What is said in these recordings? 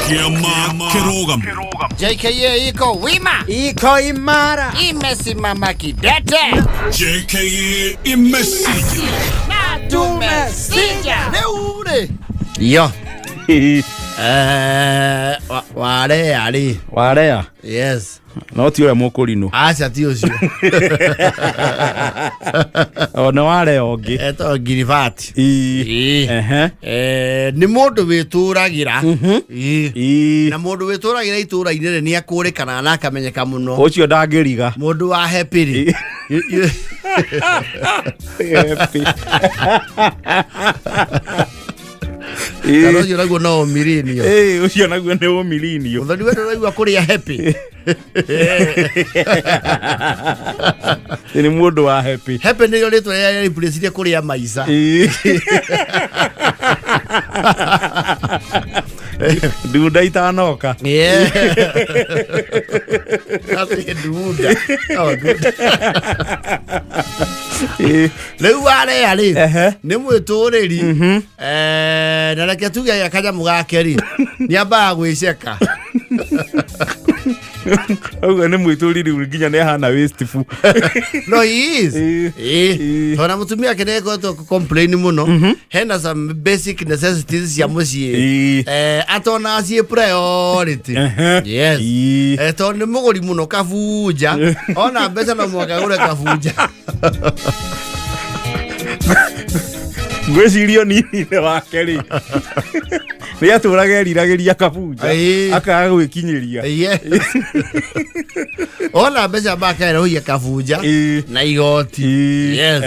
Kĩama kĩrũgamu. JKA iko wima, Iko imara. Imesimama kidete. JKA imesija. Na tumesija. Rĩu rĩ yo warea rĩ. Warea. Yes. No ti ũrĩa mũkũrinũ. Aca, ti ũcio. O nĩ warea ũngĩ. Etagwo Ngiribati. Ii. Ĩĩ. Ehe. Nĩ mũndũ wĩtũragĩra. Ĩĩ. Na mũndũ wĩtũragĩra itũra-inĩ rĩ, nĩ akũrĩkanaga na akamenyeka mũno. Ũcio ndangĩriga. Mũndũ wa happy rĩ. Happy. Kana ũcio naguo no ũmirinio. Ĩĩ, ũcio naguo nĩ ũmirinio. Mũthoni we ndũraigua kũrĩa happy. Nĩ mũndũ wa happy. Happy nĩrĩo rĩtwa rĩrĩa rĩreplacirie kũrĩa maica. Ĩĩ. Ndunda itanoka. Yeah. Atĩ ndunda. No, ndunda. Ĩĩ. Rĩu warea rĩ, nĩ mwĩtũrĩri. Na reke tuge gĩa kanyamũ gake rĩ, nĩ ambaga gwĩceka. Ũguo nĩ mwĩtũri rĩu nginya nĩ ahana wasteful. No, he is. Ĩĩ. Ĩĩ. Ĩĩ. Tondũ na mũtumia ake nĩ akoretwo complain mũno, hena some basic necessities cia mũciĩ atonaga ciĩ priority. Yes. Tondũ nĩ mũgũri mũno kabunja, ona mbeca no mũhaka agũre kabunja. Ngwĩciria nini-inĩ wake rĩ, nĩ atũraga eriragĩria kabunja, akaga gwĩkinyĩria. Yes. Ona mbeca makerũhia kabunja na igoti. Yes.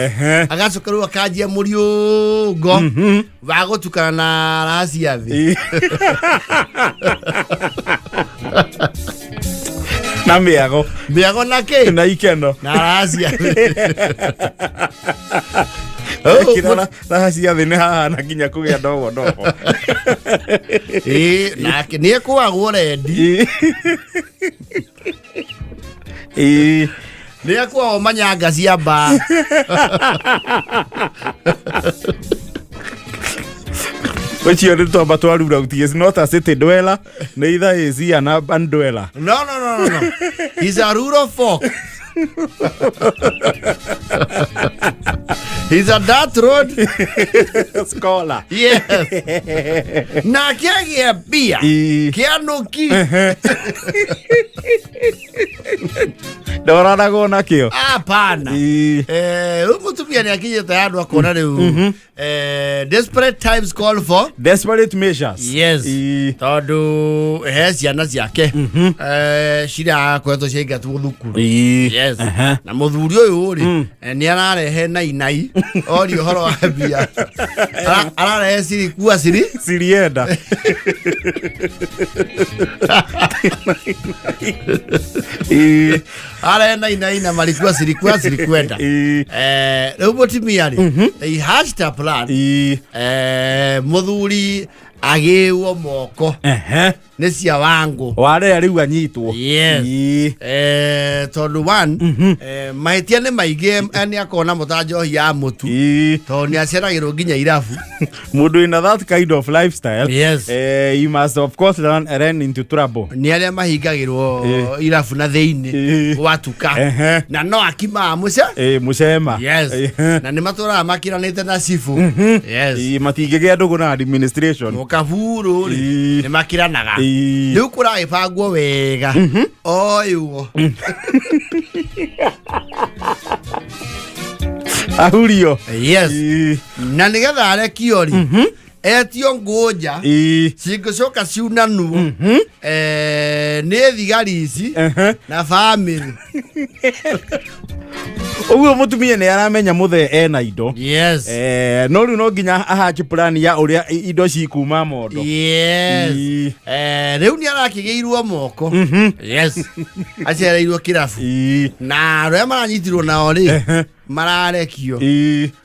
Agacoka rĩu akanjia mũriũngo wa gũtukana na raha cia thĩ. Na mĩago. Mĩago na kĩ? Na ikeno. Na raha cia thĩ. Ekĩra raha cia thĩ nĩ hahana nginya kũgĩa ndogo ndogo. Ĩĩ, nake nĩ ekũagwo rendi. Nĩ ekũagwo manyanga cia mbaa. Ũcio nĩ twamba twarura uti is not a city dweller, neither is he an urban dweller. No. He's a rural folk. He's a dirt road scholar. Yes. Na kĩagĩa mbia. Kĩanũki. Ndoraragwo nakĩo. Hapana. Rĩu mũtumia nĩ akinyĩte handũ akona rĩu desperate times call for desperate measures. Yes. Tondũ he ciana ciake cirakoretwo ciaingatwo thukuru. Yes. Na mũthuri ũyũ rĩ, nĩ ararehe nainai oria ũhoro wa mbia. Ararehe siri kua siri sirienda. Ararehe nainai na marikua siri kua siri kwenda. Rĩu mũtumia rĩ, they hatched a plan. Mũthuri agĩũo moko nĩ cia wangu. Warea rĩu anyitwo. Yes. Tondũ one, mahĩtia nĩ maingĩ, nĩ akorwo na mũta njohi ya mũtu, tondũ nĩ aceragĩrwo nginya irabu. Mũndũ in that kind of lifestyle, Yes. he must of course run into trouble. Nĩ arĩa mahingagĩrwo irabu na thĩinĩ gwatuka, na no akimaga mũce Mũcema. Yes. Na nĩ matũraga makiranĩte na cibũ. Yes. Matingĩgĩa ndũgũ na administration. Mũkaburu rĩ, nĩ makiranaga. Rĩu kũragĩbangwo wega oyuo. Ahurio. Yes. Na nĩgetha arekio rĩ, etio ngũnja cingĩcoka ciunanwo nĩ thigari ici na bamĩrĩ. Ũguo mũtumia nĩ aramenya mũthee ena indo. Yes. No rĩu no nginya ahachi plan ya ũrĩa indo cikuma mondo. Yes. Rĩu nĩ arakĩgĩirwo moko. Yes, acereirwo kĩrabu na arĩa maranyitirwo nao rĩ, mararekio.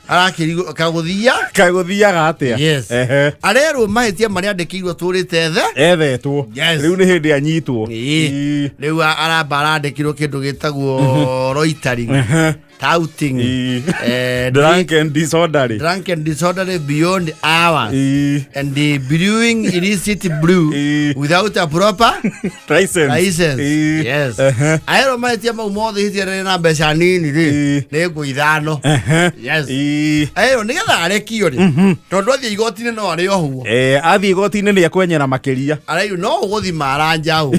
Arakĩrigwo kagũthia. Kagũthiaga atĩa? Yes. Arerwo mahĩtia marĩa andĩkĩirwo tũrĩte the Ethetwo. Yes. Rĩu nĩ hĩndĩ anyitwo. Rĩu aramba arandĩkirwo kĩndũ gĩtagwo loitering. Touting. Ĩĩ. Drunk, Drunk and disorderly. drunk and disorderly beyond hours. Ĩĩ. And the brewing illicit brew Ĩĩ. without a proper License. license. Ĩĩ. Yes. Ehe. Aero mahĩtia mau mothe hĩtia rĩrĩ na mbeca nini rĩ Ĩĩ. nĩ ngũ ithano. Ehe. Yes. Ĩĩ. Aero nĩgetha arekio rĩ tondũ athiĩ igoti-inĩ no arĩ ohwo. Eh, athiĩ igoti-inĩ nĩ ekwenyera makĩria. Arairwo no ũgũthi mara njaũ.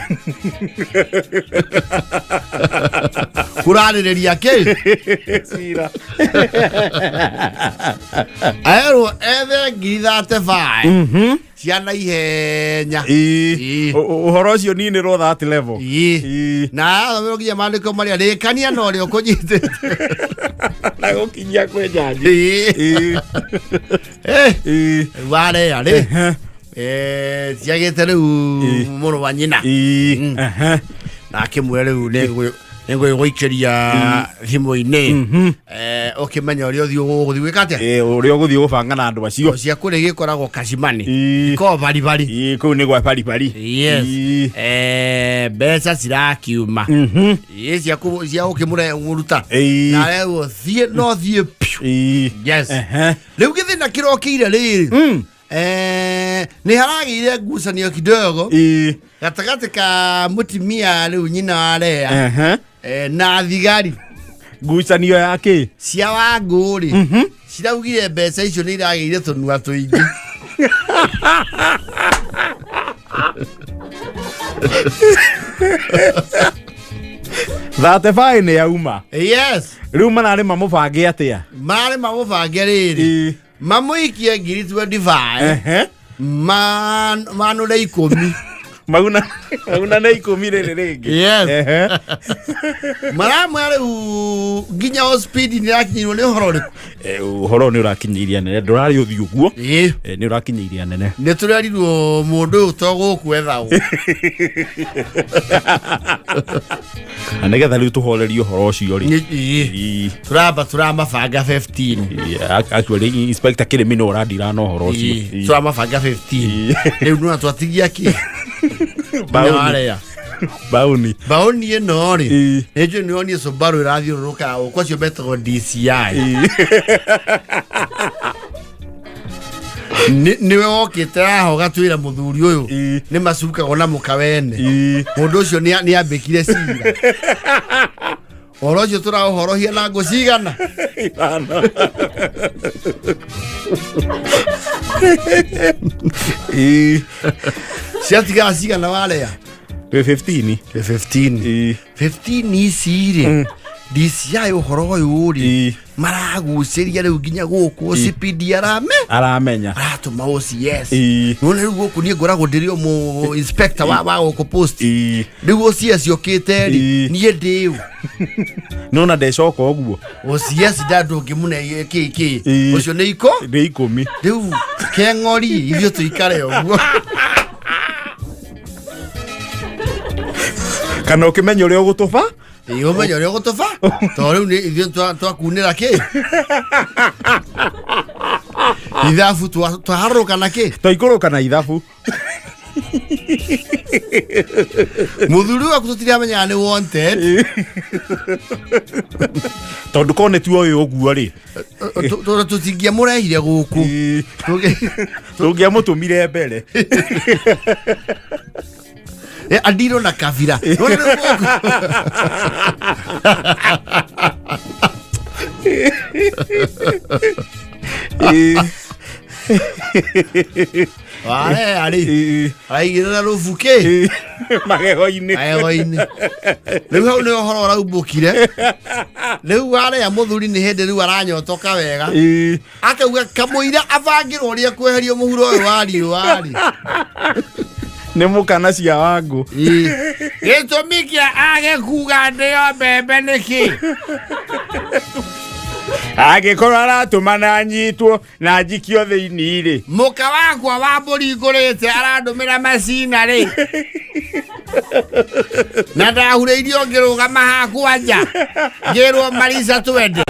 Kũrarĩrĩria kĩ? Cira. Aerwo ethe 35,000 cia naihenya. Ĩĩ. Ĩĩ. Ũhoro ũcio niĩ nĩ ro that level. Ĩĩ. Ĩĩ. Na athomerwo nginya maandĩko marĩa rĩkania na ũrĩa ũkũnyitĩte. Na gũkinyia kwĩ njanji. Ĩĩ. Ĩĩ. Eh, Ĩĩ. wareya rĩ Ehe. Eh, ciagĩte rĩu Ĩĩ. mũrũ wa nyina. Ĩĩ. Mm. Ehe. Na akĩmwĩra rĩu nĩngũgũikĩria thimũ-inĩ. Eh, ũkĩmenya ũrĩa ũthiĩ ũgũthiĩ gwĩka atĩa. Eh, ũrĩa ũgũthiĩ gũbanga na andũ acio. Cia kũrĩ gĩkoragwo kacimani. Ĩĩ. Ikoragwo baribari. Ĩĩ, kũu nĩ gwa baribari. Yes. Ĩĩ. Eh, mbeca cirakiuma. Mhm. Ĩĩ, cia cia gũkĩmũruta. Ĩĩ. Na arerwo thiĩ no thiĩ piũ. Ĩĩ. Yes. Ehe. Rĩu gĩthĩna kĩrokĩire rĩrĩ. Mm. Eh, nĩ haragĩire ngucanio kidogo Ĩĩ. gatagatĩ ka mũtumia rĩu nyina wa Lea Ehe. na thigari Ngucanio ya kĩ? cia Wangũ rĩ ciraugire mbeca icio nĩ iragĩire tũnua tũingĩ. 35 nĩ yauma. Yes. Rĩu mararĩ mamũbange atĩa? Marĩ mamũbange rĩrĩ Ĩĩ. mamũikie 25,000 Ehe. manũre 10. Mauna mauna nĩ 10 rĩrĩ rĩngĩ. Yes. Ehe. Maramwĩra rĩu nginya o speed nĩ ĩrakinyĩirwo nĩ ũhoro ũrĩkũ? Eh, ũhoro nĩ ũrakinyĩirie anene ndũrarĩ ũthiũ ũguo. Ĩĩ. Eh, nĩ ũrakinyĩirie anene. Nĩ tũrerirwo mũndũ ũyũ to gũkũ ethagwo. Na nĩgetha rĩu tũhorerie ũhoro ũcio rĩ. Ĩĩ. Ĩĩ. Tũramba tũramabanga 15. Ĩĩ, actually inspector Kĩrĩmi nĩ ũrandira na ũhoro ũcio. Ĩĩ, Ĩĩ. tũramabanga 15. Ĩĩ. Rĩu nĩwona twatigia kĩ? Baũni. Warĩa. Baũni. Baũni ĩno rĩ Ĩĩ. nĩ njũĩ nĩ onie Subaru ĩrathiũrũrũka gũkũ acio metagwo DCI. Ĩĩ. Nĩwe wokĩte haha ũgatwĩra mũthuri ũyũ Ĩĩ. nĩ macukagwo na mũka wene. Ĩĩ. Mũndũ ũcio nĩ ambĩkire cira. Ũhoro ũcio tũraũhorohia na ngũ cigana? Ithano. Ĩĩ. Ciatigara cigana warĩa? Twĩ 15. 15. Ĩĩ. 15 ici rĩ DCI ũhoro ũyũ rĩ Ĩĩ. maragucĩria rĩu nginya gũkũ OCPD arame Aramenya. aratũma OCS. Ĩĩ. Nĩwona rĩu gũkũ niĩ ngoragwo ndĩrĩ o mũ inspector wa gũkũ post. Ĩĩ. Rĩu OCS yũkĩte rĩ Ĩĩ. niĩ ndĩũ. Nĩwona ndecoka ũguo. OCS ndangĩmũne kĩ kĩ Ĩĩ. ũcio nĩ iko Nĩ 10. rĩu keng'ori ithuĩ tũikare ũguo. Kana ũkĩmenya ũrĩa ũgũtũba? Ĩĩ, ũmenye ũrĩa ũgũtũba tondũ rĩu nĩ ithuĩ twakunĩra kĩ ithabu twaharũrũka na kĩ Twaikũrũka na ithabu. Mũthuri waku tũtiramenyaga nĩ wanted. Tondũ korwo nĩ tuoĩ ũguo rĩ. Tondũ tũtingĩamũrehire gũkũ. Ĩĩ. Tũngĩamũtũmire mbere. Andirwo na kabira. Nĩwona rĩu gũkũ? Ĩĩ. Warea rĩ Ĩĩ. araigĩrĩra rũbu kĩ Ĩĩ. Magego-inĩ. Magego-inĩ. Rĩu hau nĩ ũhoro ũraumbũkire. Rĩu warea mũthuri nĩ hĩndĩ rĩu aranyotoka wega. Ĩĩ. Akauga kamũira abangĩrwo ũrĩa kweherio mũhuro ũyũ wa riũa rĩ. Nĩ mũkana cia Wangũ. Gĩtũmi kĩa age kuga ndĩo mbembe nĩkĩ? Angĩkorwo aratũma na nyitwo na njikio thĩinĩ rĩ. Mũka wakwa wa mbũri ngũrĩte arandũmĩra macina rĩ. Na ndahurĩirio ngĩrũgama hakwa nja ngĩrwo Marisa twende.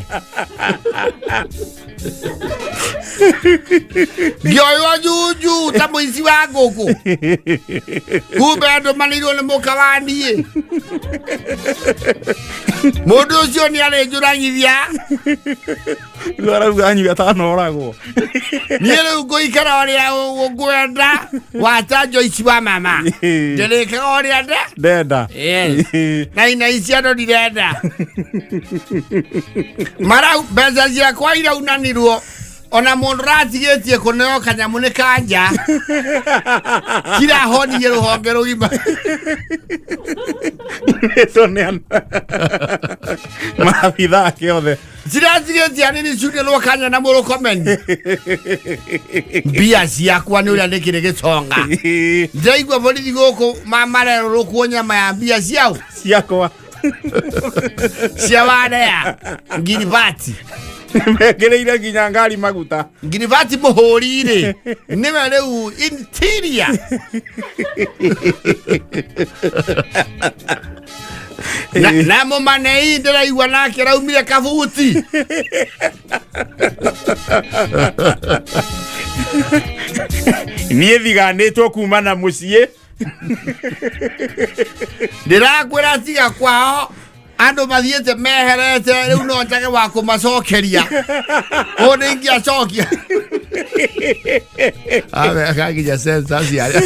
Ngĩoywo njunju ta mũici wa ngũkũ. Kumbe andũ manĩirwo nĩ mũka wa niĩ. Mũndũ ũcio nĩ arĩnjũragithia. Rĩu arauga anyue atanoragwo. Niĩ rĩu ngũikara ũrĩa ngwenda wata Joyce wa mama. Ndĩrĩkaga ũrĩa nde. Ndenda. Yes. Na ina ici andũ ndirenda. Marau mbeca ciakwa iraunanirwo ona mũndũ ratigĩtie kũneo kanyamũ nĩ kanja kirahonirie rũhonge rũgima. Tũneana. Maabitha ake othe. Ciratigĩtie anini ciunĩrwo kanya na mũrũkomeni. Mbia ciakwa nĩ ũrĩa ndĩkĩrĩ gĩtonga. Ndĩraigua borithi gũkũ marerũrũkwo nyama ya mbia ciao. Ciakwa. Cia warea ngiribati. Mekĩrĩire nginya ngari maguta. Ngiribati mũhũri-rĩ nĩwe rĩu interior. Na mũmanei ndĩraigua nake araumire kabuti. Niĩ thiganĩtwo kuma na mũciĩ. Ndĩrakwĩra tiga kwao andũ mathiĩte meherete rĩu no njage wa kũmacokeria. Ũũ nĩ ingĩacokia. Abe akaginya sensa ciarĩa.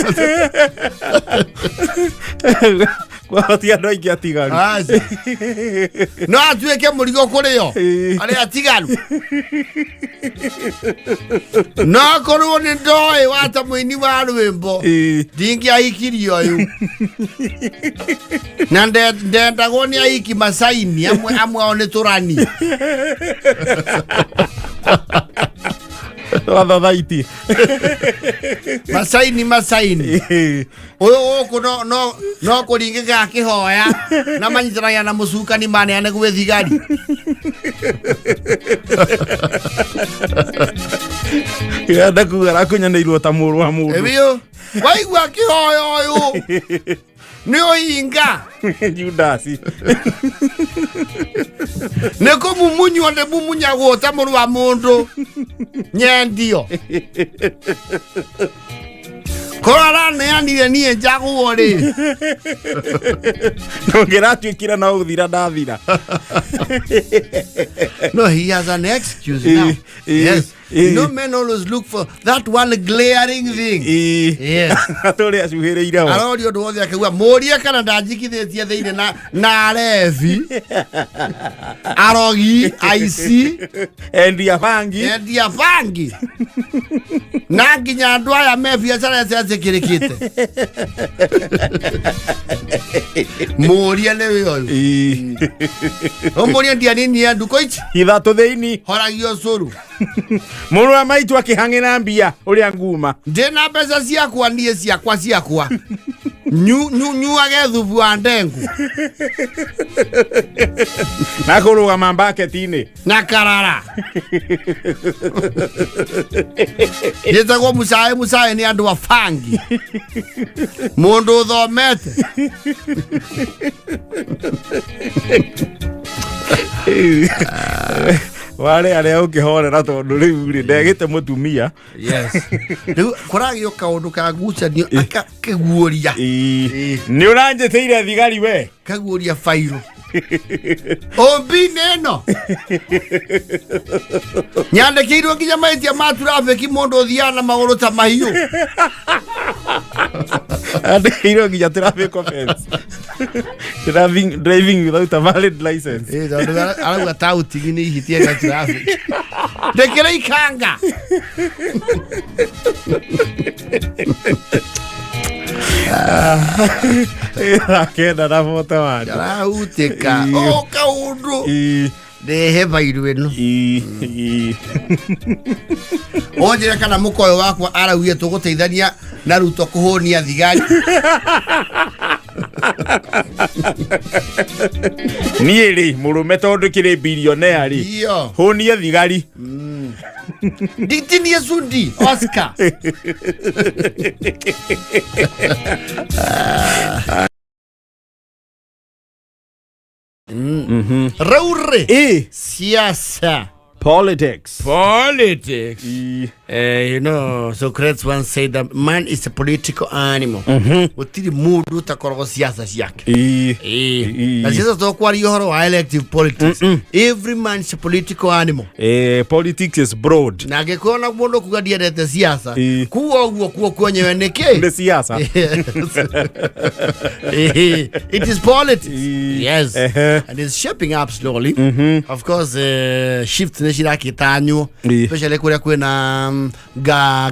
Kwao ti andũ aingĩ atigaru. Aca. No atuĩke mũrigo kũrĩ o arĩa atigaru. No korwo nĩ ndoĩ wata mũini wa rwĩmbo ndingĩahikirie ũyũ. Na ndendagwo nĩ ahiki macaini amwe amwe ao nĩ tũrani. Twathathaiti. Macaini macaini. Ũyũ gũkũ no no no kũringĩka akĩhoya na manyitanagia na mũcukani maneane gwĩ thigari. Ĩrenda kuga arakunyanĩirwo ta mũrũ wa mũndũ. Ĩbiũ waigua akĩhoya ũyũ nĩ ũhinga. Judasi. Nĩ kũmumunywo nĩ mumunyagwo ta mũrũ wa mũndũ nyendio. Korwo araneanire niĩ njagwo rĩ. Ndũngĩratuĩkire no gũthira ndathira. No, he has an excuse now. Yes. You know, men always look for that one glaring thing. Yes. Atũrĩ acuhĩrĩire ho. Aroria ũndũ wothe akauga mũrie kana ndanjikithĩtie thĩinĩ na arebi arogi aici Endia bangi. Endia bangi na nginya andũ aya me biacara ĩtetĩkĩrĩkĩte. Mũrie nĩwe ũyũ. Ũmũrie ndia nini ya nduko ici. Ithatũ thĩinĩ. Horagio cũrũ. Mũrũ wa maitũ akĩhang'ĩra mbia ũrĩa nguma. Ndĩna mbeca ciakwa niĩ ciakwa ciakwa. Nyuage thubu wa ndengu. Na kũrũgama mbaketi-inĩ. Na karara. Njĩtagwo Musae Musae nĩ andũ a bangi. Mũndũ ũthomete. Wale arĩa ũngĩhorera tondũ rĩu rĩ ndegĩte mũtumia. Yes. Rĩu kũragĩo kaũndũ ka ngucanio akakĩguũria. Nĩ ũranjĩtĩire thigari we. Kaguũria bairũ. Ũmbi-inĩ ĩno. Nyandĩkĩirwo nginya mahĩtia ma traffic mũndũ ũthiaga na magũrũ ta mahiũ. Andĩkĩirwo nginya traffic offense. Driving without a valid license. Tondũ arauga touting nĩ ihĩtia rĩa traffic. Ndĩkĩrĩ ikanga. Thaa 9 na 41. Arahutĩka. O kaũndũ. Ndehe bairũ ĩno. Ũnjĩre kana mũkoyo wakwa araugire tũgũteithania na Ruto kũhũnia thigari. Niĩ rĩ mũrũme tondũ kĩrĩ bilionea rĩ. Iyo. Hũnie thigari. Nditinie Sudi Oscar. Rĩu rĩ siasa. Politics. Politics. Ii. Socrates once said that man is a political animal. Gũtirĩ mũndũ ũtakoragwo siasa ciake. Ii. Ĩĩ. Ii. Na siasa tokwaria ũhoro wa elective politics. Every man is a political animal. Politics is broad. Na angĩkorwo na mũndũ kuga ndiendete siasa, Ii. kuga ũguo kuo kwenyewe nĩ kĩ? Nĩ siasa. Yes. It is politics. Ii. Yes. Ehe. And it's shaping up slowly. Of course, shift nĩ cirakĩtanywo Ii. especially kũrĩa kwĩna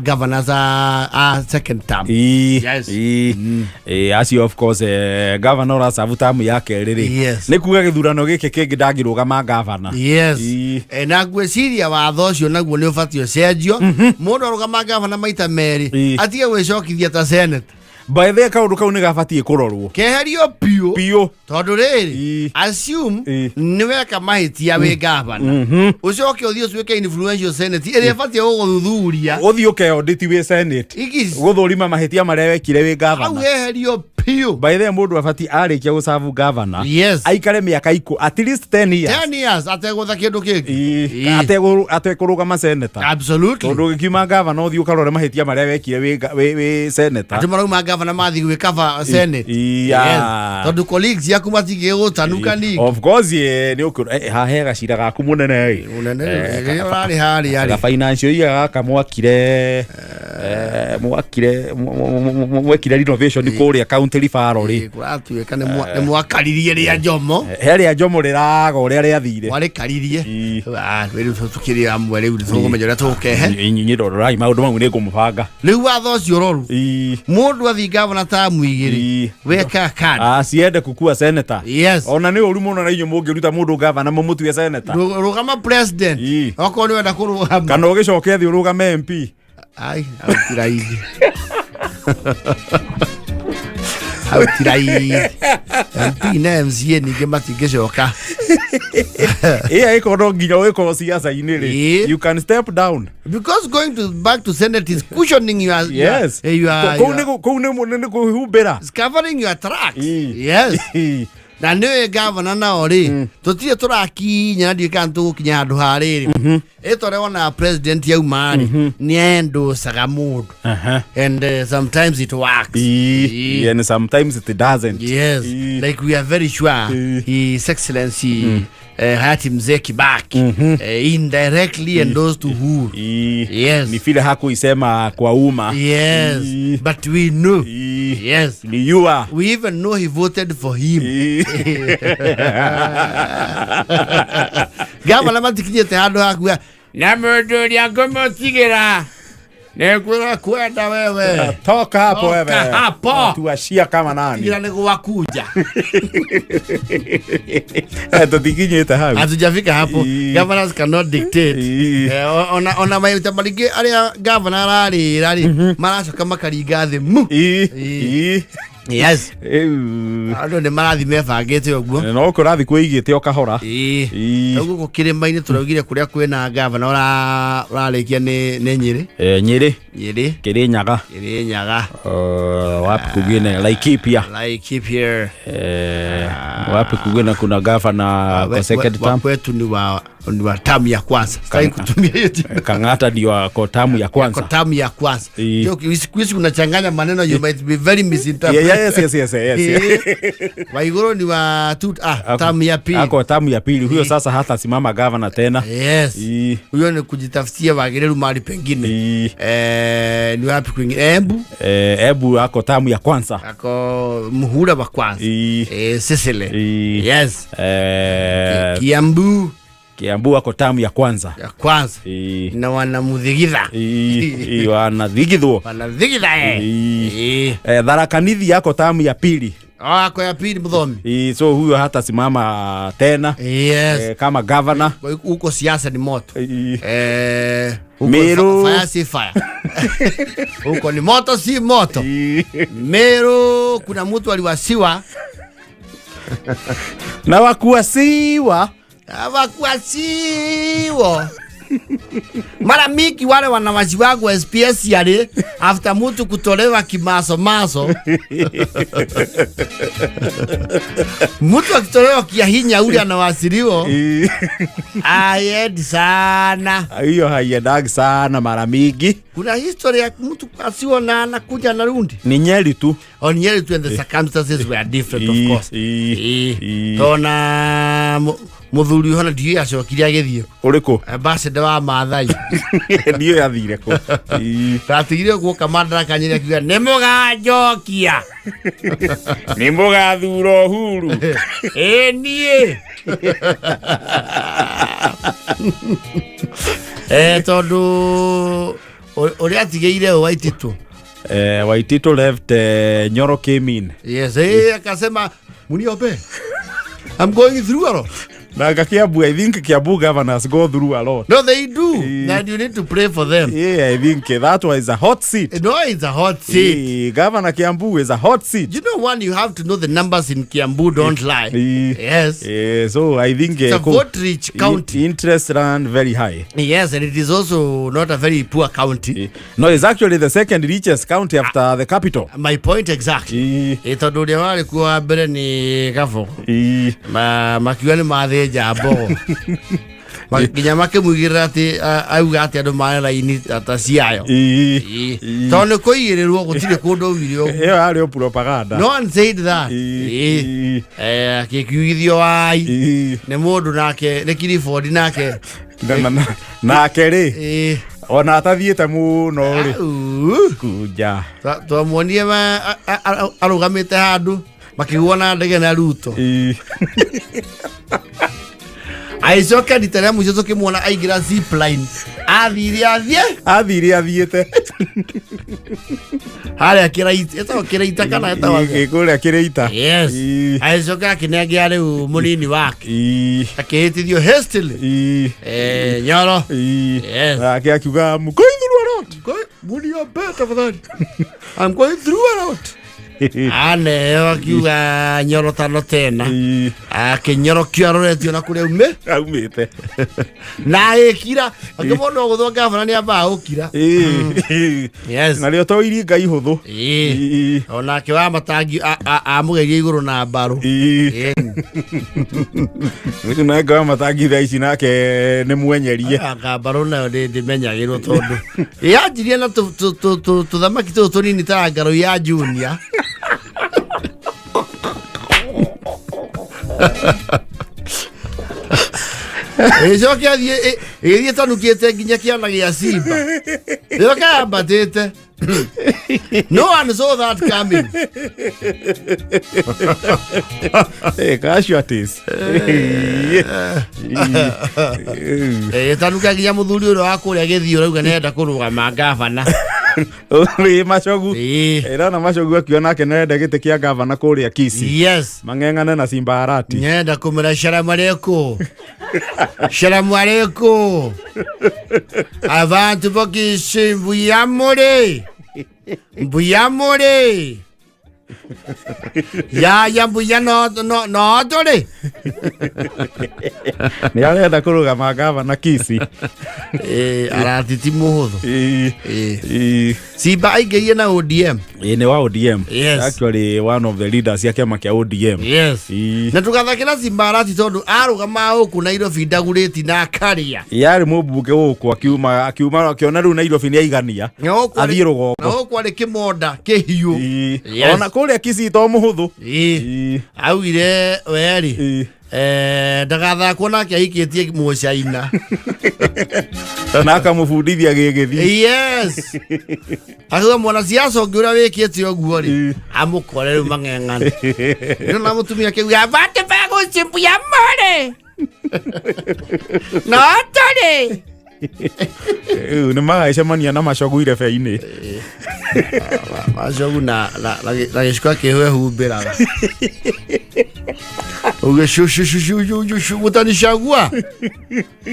governors a second term. Ii. Yes. Ii. Acio of course, governor ũracabu tamu ya kerĩ rĩ, Yes. nĩ kuga gĩthurano gĩkĩ kĩngĩ ndangĩrũgama gavana. Yes. Ii. Na ngwĩciria watho ũcio naguo nĩ ũbatiĩ ũcenjio, mũndũ arũgama gavana maita merĩ Ii. atige gwĩcokithia ta senate. By the way, kaũndũ kau nĩ gabatiĩ kũrorwo. Keherio biũ. Biũ. Tondũ rĩrĩ, Ii. assume Ii. nĩ weka mahĩtia wĩ gavana, ũcoke ũthiĩ ũtuĩke influential senate ĩrĩa ĩbatiĩ gũgũthuthuria. Ũthiĩ ũkeondĩti wĩ senate. Iki Gũthũrima mahĩtia marĩa wekire wĩ hau gavana. heherio biũ. By the way, mũndũ abatiĩ arĩkia gũcabu gavana, Yes. aikare mĩaka at least 10 years. 10 years ategũtha kĩndũ kĩngĩ. Ii. Ii. Atekũrũgama senator. Absolutely. Tondũ ũgĩkiuma gavana ũthiĩ ũkarore mahĩtia marĩa wekire wĩ senator. Andũ marauma gavana mathiĩ gwĩkaba senate. Iya. Yes. Tondũ colleagues ciaku matingĩgũtanuka ningĩ. Of course, nĩ ũkũ haha he gacira gaku mũnene ĩ. Mũnene rĩrĩa ũrarĩ harĩa Ga rĩ. financial iya gaka mwakire mwakire mwekire renovation kũrĩa county referral rĩ. Kũratuĩka nĩ mwakaririe rĩa Njomo. He rĩa Njomo rĩraga ũrĩa rĩathire. Mwarĩkaririe. Ii. Ah, rĩu tũkĩrĩ amwe, rĩu nĩtũkũmenya ũrĩa tũgũkehe. Inyuĩ rorai maũndũ mau nĩ ngũmũbanga. Rĩu watho ũcio ũroru, Ii. mũndũ athiĩ gavana tamu igĩrĩ, Ii. weka kandi. Aciende kukua senator. Yes. Ona nĩ ũru mũno na inyuĩ mũngĩruta mũndũ gavana mũmũtue senator. Rũgama president. Ii. Okorwo nĩ wenda kũrũgama. Kana ũgĩcoke thiĩ ũrũgame MP. Ai, hau ti raithi, hau ti raithi. MP na MCA ningĩ matingĩcoka. Ĩ angĩkorwo no nginya ũgĩkorwo siasa-inĩ rĩ, Ii. you can step down. Because going to back to senate is cushioning your Yes. your, Kũu kũu nĩ kũhumbĩra. It's covering your tracks. Ii. Yes. Ii. Na nĩũĩ gavana nao rĩ, tũtirĩ tũrakinya, na ndiũĩ kana tũgũkinya handũ ha rĩrĩ ĩtore wona president yauma rĩ, nĩ endocaga mũndũ and sometimes it works. Ii. Ii. And sometimes it doesn't. Yes. Ii. Like we are very sure Ii. His Excellency hayati Mzee Kibaki indirectly endorsed Uhuru. Ii. Yes. Ni vile hakuisema kwa umma. Yes. Ii. But we know. Ii. Yes. Ni yua. We even know he voted for him. Ii. Gavana matikinyĩte handũ hakuga na mũndũ ũrĩa ngũmũtigĩra nĩngwĩra kwenda wewe. Toka hapo. Toka Wewe hapo. Tuashia kama nani. Tigira nĩ gwakunja. Tũtikinyĩte hau. Hatujafika hapo. Ii. Governors cannot dictate. Ii. Ona maita maingĩ arĩa gavana ararĩra rĩ, maracoka makaringa thĩ mu. Ii. Ii. Ii. Yes. Ĩu. Andũ nĩ marathiĩ mebangĩte ũguo. No kũrathiĩ kwĩigĩte o kahora. Ĩĩ. Ii. Rĩu gũkũ kĩrĩma-inĩ tũraugire kũrĩa kwĩna gavana ũrarĩkia nĩ Nyĩrĩ. Nyĩrĩ. Nyĩrĩ. Kĩrĩnyaga. Kĩrĩnyaga. Wapi kugine? Laikipia. Laikipia. Wapi kugine kuna gavana kwa second wa term? kwetu ni wa tamu ya kwanza, sitaki kutumia hiyo jina. Kang'ata ndio ako tamu ya Kwa kwanza. tamu ya kwanza. Ii. Ndio siku hizi unachanganya maneno, you might be very misinterpreted. Yeah, yes. Waiguru ni wa tamu ya pili. Ako tamu ya pili huyo, sasa hata simama gavana tena. Yes. Ii. Huyo ni kujitafutia wagĩrĩru mahali pengine. Ii. Ni wapi kwingine? Embu. Ebu ako tamu ya kwanza. Ako muhula wa kwanza. Ii. Sicily. Ii. Yes. Kiambu. Kiambu ako tamu ya kwanza. Ya kwanza. Ii. Na wanamuthigitha. Ii, ii, wanathigithwo. Wanathigitha. Ii. Eh. Tharaka Nithi yako tamu ya pili. Ako ya pili mthomi. Ii, so huyo hata simama tena Yes. kama governor. Kwa hiyo huko siasa ni moto. Ii. Huko Meru. fire si fire, huko ni moto si moto. Ii. Meru kuna mtu aliwasiwa. Na wakuasiwa. Awakuasiwo. Mara mingi wale wanawasi wangu especially after mtu kutolewa kimasomaso, mtu akitolewa kiahinya ule anawasiliwa ayendi sana. Hiyo haiendagi sana mara mingi. Kuna history ya mtu asiona anakuja narundi. Ni Nyeri tu. On Nyeri tu, and the circumstances were different, of course. Tona muthuri hona ndiũĩ acokire agĩthiĩ. Ũrĩkũ? Ambassador wa Maathai. Ndiũĩ athire kũ. Ndatigire guoka madaraka Nyeri akiuga nĩ mũganjokia. Nĩ mũgathura Uhuru. Ĩ niĩ tondũ ũrĩa atigĩire ũ Waititu. Waititu left, Nyoro came in. Yes, akasema muniope, I'm going through a lot. Na Kiambu, I think Kiambu governors go through a lot. No, they do. And you need to pray for them. Yeah, I think that was a hot seat. No, it's a hot seat. Governor Kiambu is a hot seat. You know, one, you have to know the numbers in Kiambu don't lie. Yes. So I think It's a vote-rich county. Interest run very high. Yes, and it is also not a very poor county. No, it's actually the second richest county after the capital. My point exactly. Tondũ ũrĩa warĩ kuo wa mbere nĩ Gabo. Makiuga nĩ mathĩnja mbogo. Nginya makĩmũigĩrĩra atĩ auga atĩ andũ mare raini ta ciayo. Tondũ nĩ kũigĩrĩrwo gũtirĩ kũndũ augire ũguo. Ĩyo yarĩ o propaganda. No one said that. Akĩkiugithio wai nĩ mũndũ nake nĩ Clifford nake. Nake rĩ, ona atathiĩte mũno rĩ. Au. Kunja. Twamuonire arũgamĩte handũ makĩgwo na ndege na Ruto. Agĩcoka rita rĩa mũico tũkĩmuona aingĩra zipline athire athiĩ. Athire athiĩte. Harĩa kĩraita, ĩtagwo kĩraita kana ĩtagwo Kũrĩa Kĩrĩita. Yes. Agĩcoka akĩnengera rĩu mũnini wake. Akĩhĩtithio hastily. Nyoro. Yes. Nake akiuga, "I'm going through a lot." Muniombe tafadhali, I'm going through a lot. Aneo akiuga Nyoro tano tena. Akĩnyorokio aroretio na kũrĩa ume aumĩte. Na agĩkira akĩmona ũgũthwo gavana nĩ ambaga gũkira. Yes. Narĩo to iringa ihũthũ. Onake wa matangi amũgeria igũrũ na mbarũ. Rĩu nake wa matangi thaa ici nake nĩ mwenyerie. Anga mbarũ nayo ndĩmenyagĩrwo tondũ yanjirie na tũthamaki tũtũ tũnini ta ngarũ ya junior. Ĩcoke athiĩ ĩgĩthiĩ tanukĩte nginya kĩana gĩa simba ĩcoke yambatĩte. No one saw that coming. Casualties. Ĩtanuka nginya mũthuri ũrĩa wa kũrĩa gĩthiĩ ũrauga nĩarenda kũrũgama ngavana. Ĩ Macogu. Ĩrona Macogu akiuga nake nĩarenda gĩtĩ kĩa gavana kũrĩa Kisii. Mang'eng'ane na Simba Arati. Nyenda kumĩra salamu alaikum, salamu alaikum, abantu bokisi, mbuyamule mbuyamule yaya mbuya no no no tũrĩ. Nĩ arenda kũrũgama gavana Kisii. Arati ti mũhũthũ. Simba aingĩrire na ODM. Ĩ, nĩ wa ODM. Yes. Actually one of the leaders ya kĩama kĩa ODM. Yes. Na tũgathakĩra Simba Arati tondũ arũgama gũkũ Nairobi ndagurĩti na akaria. Yarĩ mũmbunge gũkũ akiuma akiona rĩu Nairobi nĩ aigania. Athiĩ rũgongo. Na gũkũ arĩ kĩmonda kĩhiũ. Yes. Ona kũrĩa Kisii to mũhũthũ. Augire weri ndagathakwo nake ahikĩtie mũcaina. Na akamũbundithia gĩgĩthiĩ. Yes, akiuga mwanasiasa ũngĩ ũrĩa wĩkĩte ũguo rĩ amũkore rĩu mang'eng'ane nĩ na mũtumia kĩuga abantu bagũcimbuya more no tũrĩ. Rĩu nĩ magacemania na Macogu irebe-inĩ. Macogu na gĩcuka kĩhũ ehumbĩraga uge shu mutanichagua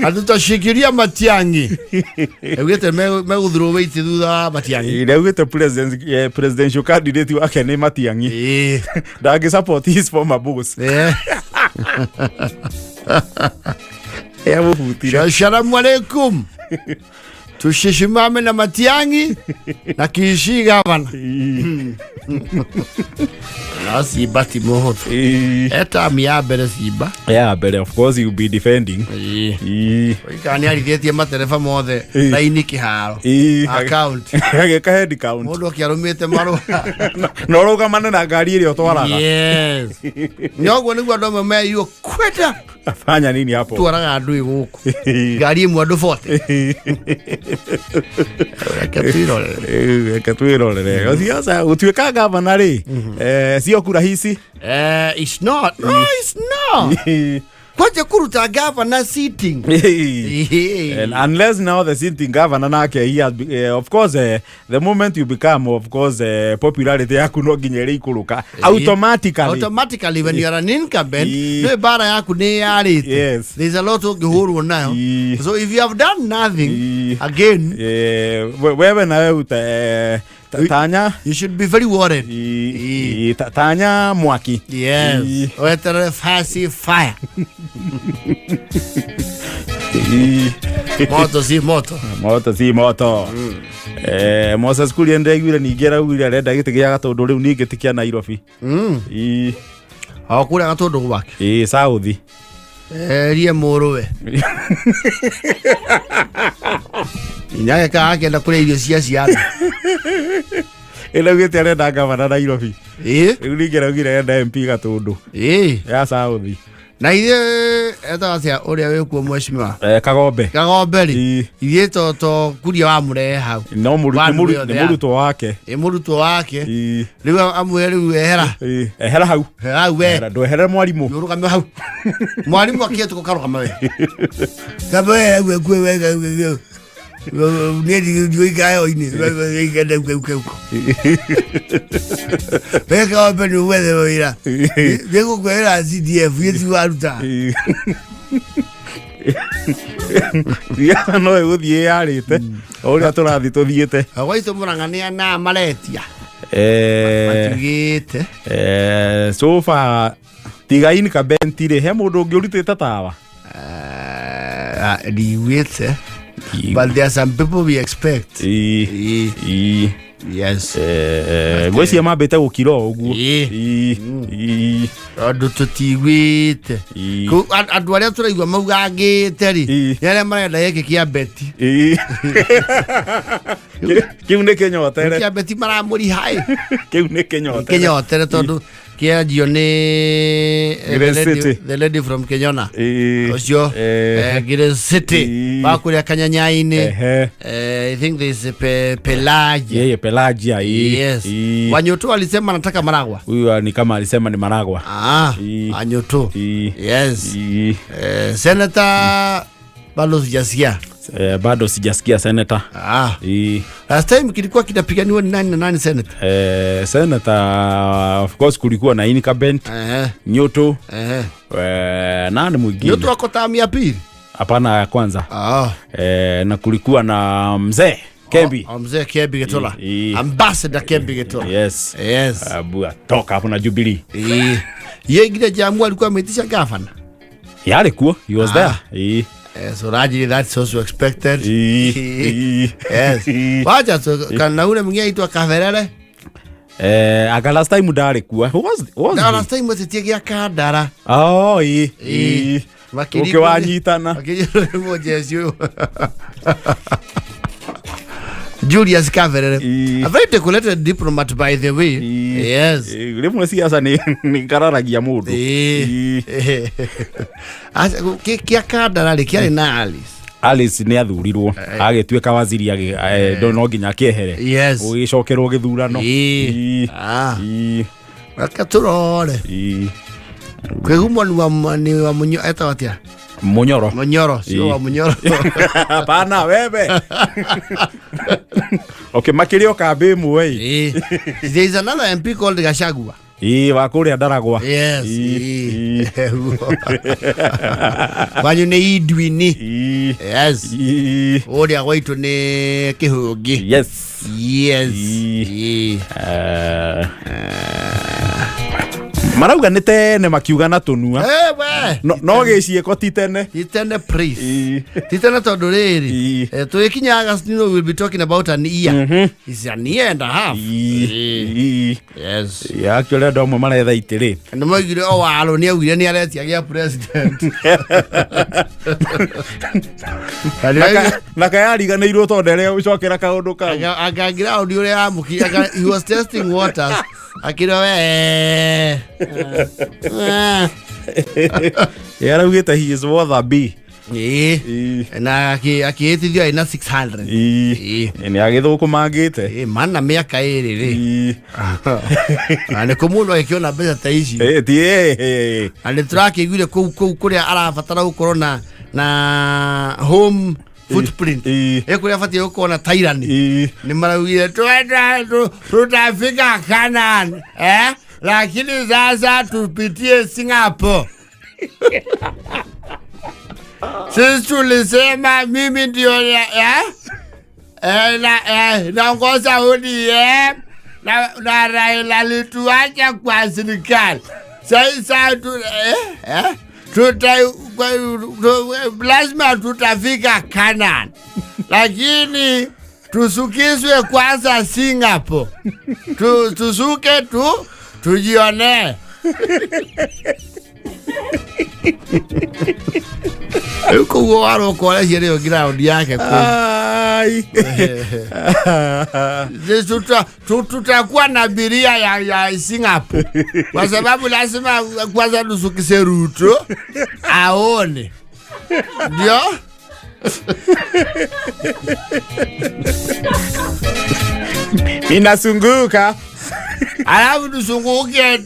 hatutashikilia Matiang'i augĩte megũthurwo wĩiti thutha wa Matiang'i. Nĩaugĩte presidential candidate wake nĩ Matiang'i. Ndangĩ support his former boss. Yamũbutire. Assalamu alaikum. Tushishimame na Matiang'i na Kiishi gavana. Na Simba ti mũhũthũ. Etamu ya mbere Simba. Ya mbere, of course you be defending. Oikana nĩ arithĩtie matereba mothe raini kĩharo. Account. Agĩka head count. Mũndũ akĩarũmĩte marũa. Na ũrũgamane na ngari ĩrĩa ũtwaraga. Yes. Nyoguo nĩguo andũ amwe meyuo kwenda Fanya nini hapo? twaraga andũ ĩ gũkũ. Ngari ĩmwe andũ 40. Reke twĩrorere. Reke twĩrorere siasa gũtuĩka gavana rĩ, sio kurahisi. It's not. No, it's not. Kwaja kuruta governor sitting. And unless now the sitting governor nake he has, of course, the moment you become, of course, popularity yaku no nginya ĩrĩikũrũka automatically. Automatically when you are an incumbent, Ii. no bara yaku nĩ yarĩte. Yes. There's a lot ũngĩhũrwo nayo. Ii. So if you have done nothing, Ii. again, Wewe nawe uta tanya you should be very worried. Tanya mwaki. Yes. Ii. Weterere fasi fire. Moto si moto. Moto si moto. Moses Kuria ndĩraiguire ningĩ araugire arenda gĩtĩ gĩa Gatũndũ rĩu ningĩ ti kĩa Nairobi. Ii. O kũrĩa Gatũndũ gwake. Ii, South. Erie mũrũwe. Inyake ka akĩenda kũrĩa irio cia ciana. Ĩraugĩte arenda gavana Nairobi. Ĩ? Rĩu ningĩ araugire arenda MP Gatũndũ Ĩ. ya South. Na ithuĩ etaga atĩa ũrĩa wĩkuo mheshimiwa? Kagombe. Kagombe rĩ. Ii. Ithuĩ to Kuria wamũrehe hau. No One way or nĩ the mũrutwo wake. Ĩ mũrutwo wake. Ii. Rĩu amwĩre rĩu ehera. Ii. Ehera hau. Hau we. Ehera, ndweherere mwarimũ. Ũrũgame hau. Mwarimũ akĩhetũka karũgama we. Kaba we we we we we. Niĩ ndigũikara hau-inĩ. We Kagombe nĩ ũgwethe wĩra. Nĩngũkwĩra CDF gĩti waruta. Ii. Siasa no ĩgũthiĩ yarĩte o ũrĩa tũrathiĩ tũthiĩte. Gwaitũ Mũrang'a nĩ ana maretia. Matiugĩte. So far tiga incumbent rĩ, he mũndũ ũngĩ ũrutĩte tawa? Ndiugĩte. But there are some people we expect. Ii. Ii. Yes. Ngwĩciria mambĩte gũkira o ũguo. Ii. Ii. Ii. Tondũ tũtiguĩte. Ii. Andũ arĩa tũraigua maugangĩte rĩ, Ii. nĩ arĩa marenda gĩkĩ kĩa Beti. Ii. Kĩu nĩ kĩnyotere. Kĩa Beti maramũriha ĩ. Kĩu nĩ kĩnyotere. Kĩnyotere tondũ kĩanjio nĩ Grace City. the lady from Kenyona. Ii. Ũcio Grace City Ii. wa kũrĩa Kanyanya-inĩ. Ehe. I think there is Pelagia. Yeye Pelagia. Ii. Yes. Ii. Wanyotu alisema anataka Maragwa. Huyu ni kama alisema ni Maragwa. Ah, Ii. Wanyotu. Ii. Yes. Ii. Senator bado sijasikia. Bado sijasikia senator. Ah. Ii. Last time kilikuwa kinapiganiwa ni nani na nani senator? Senator of course kulikuwa na incumbent Nyoto. Nani mwingine? Nyoto wako tamu ya pili. Hapana, ya kwanza. Ah. Na kulikuwa na mzee Kembi. Oh, mzee Kembi Getola. Ii. Ambassador Kembi Getola. Yes. Yes. Abu atoka hapo na Jubilee. Ye ingine jamu alikuwa ameitisha gavana. Yarĩ kuo, he was Ah. there. Ii. So Raji, that's also expected. Ii. Ii. Yes. Ii. Wacha tu kana ule mwingine aitwa Kaverere. Anga last time ndarĩ kuo. Who was Na he? last time wetetie gĩa Kandara. Oh, ii. Ii. Ii. Ũkĩwanyitana. Makĩrigwo jeci ũyũ. Julius Kaverere. Ii. A very decorated diplomat by the way. Ii. Yes. Ii, rĩmwe siasa nĩ ngararagia mũndũ. Ii. Ii. Aca, kĩa Kandara rĩ kĩarĩ na Alice. Alice nĩ athurirwo agĩtuĩka waziri no nginya akĩehere. Yes. Gũgĩcokerwo gĩthurano. Ii. Ii. Ah. Ii. Reke tũrore. Ii. Kwĩgumwo nĩ wa Munyo etagwo atĩa? Munyoro. Munyoro, sio Ii. wa Munyoro. Hapana wewe. Okay, makĩrĩ o kambĩ ĩmwe ĩ. Ii. There is another MP called Gachagua. Ii, wa kũrĩa Ndaragwa. Yes. Ii. Ii. Kwanyu nĩ Idwini. Ii. Yes. Ii. Ũrĩa gwaitũ nĩ Kĩhũngĩ. Yes. Yes. Ii. Ii. Marauga nĩ tene makiuga na tũnua. Eh, we. No gĩciĩko ti tene. Ti tene, please. Ĩĩ. Ti tene tondũ rĩrĩ, Ĩĩ. tũgĩkinya August, we'll be talking about an year. It's an year and a half. Ĩĩ. Ĩĩ. Yes. Yeah, actually andũ amwe maretha itĩ rĩ. Nĩ maugire o waro nĩ augire nĩ aretia gĩa president. Na kayariganĩirwo tondũ nderĩa gũcokera kaũndũ kau. Anga ground ũrĩa amũki anga he was testing waters, akĩrwo we. Araugĩte he is worth a B. Ĩĩ. Ĩĩ. Na akĩhĩtithio aĩ na 600. Ĩĩ. Ĩĩ. Nĩ agĩthũkũmangĩte. Ĩĩ, mana mĩaka 2 rĩ. Ĩĩ. Na nĩ kũ mũndũ agĩkĩona mbeca ta ici? Ĩĩ, ti ĩĩ. Na nĩ tũrakĩiguire kũu kũrĩa arabatara gũkorwo na home footprint. Ĩĩ. Ĩ kũrĩa abatiĩ gũkorwo na tairani. Ĩĩ. Nĩ maraugire twenda tutafika Canaan, eh? Lakini sasa tupitie Singapore. Sisi tulisema mimi ndio eh? Eh, na naongoza ODM na Raila alituacha kwa serikali. Sasa lazima tutafika Canaan, lakini tusukizwe kwanza Singapore, tusuke tu tujionee. Rĩu koguo waroka ũreciria nĩyo ground yake kũu. Ai. Tutakuwa na biria ya Singapore kwa sababu lazima kwanza tusukise Ruto aone ndio. Inasunguka. Alafu tusunguke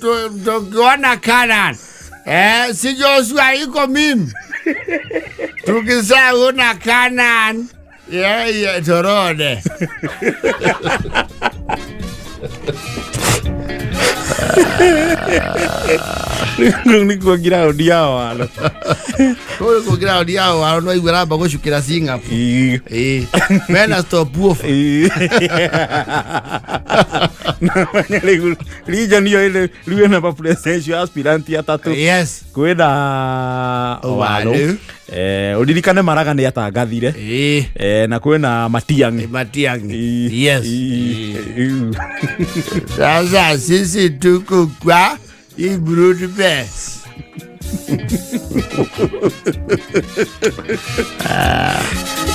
tukiona Canaan. Si Joshua iko mimi tukisaona Canaan yeah, torone. Rĩu nĩkuo ground ya waro. Kũu nĩkuo ground ya waro no igua ramba gũcukĩra Singapore. Ĩĩ. Ĩĩ. Mena stop off. Ĩĩ. Na menya rĩu region ĩyo ĩrĩ rĩu ĩna presidential aspirant atatũ. Yes. Kwĩna Owalo. Owalo. Ũririkane Maraga nĩ atangathire. Ĩĩ. Na kwĩna Matiang'i. Matiang'i. Ĩĩ. Yes. Ĩĩ. Ĩĩ. Sasa sisi tuko kwa hii broad base.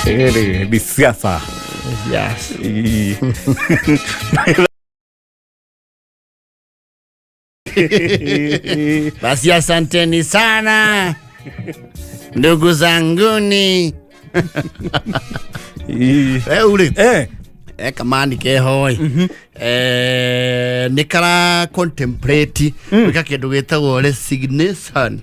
Ĩĩ, ni siasa. Yes. Ĩĩ. Basi asanteni sana ndugu zanguni. Ĩĩ. Rĩu rĩ, kamani keho ĩ, nĩ kara contemplate gwĩka kĩndũ gĩtagwo resignation.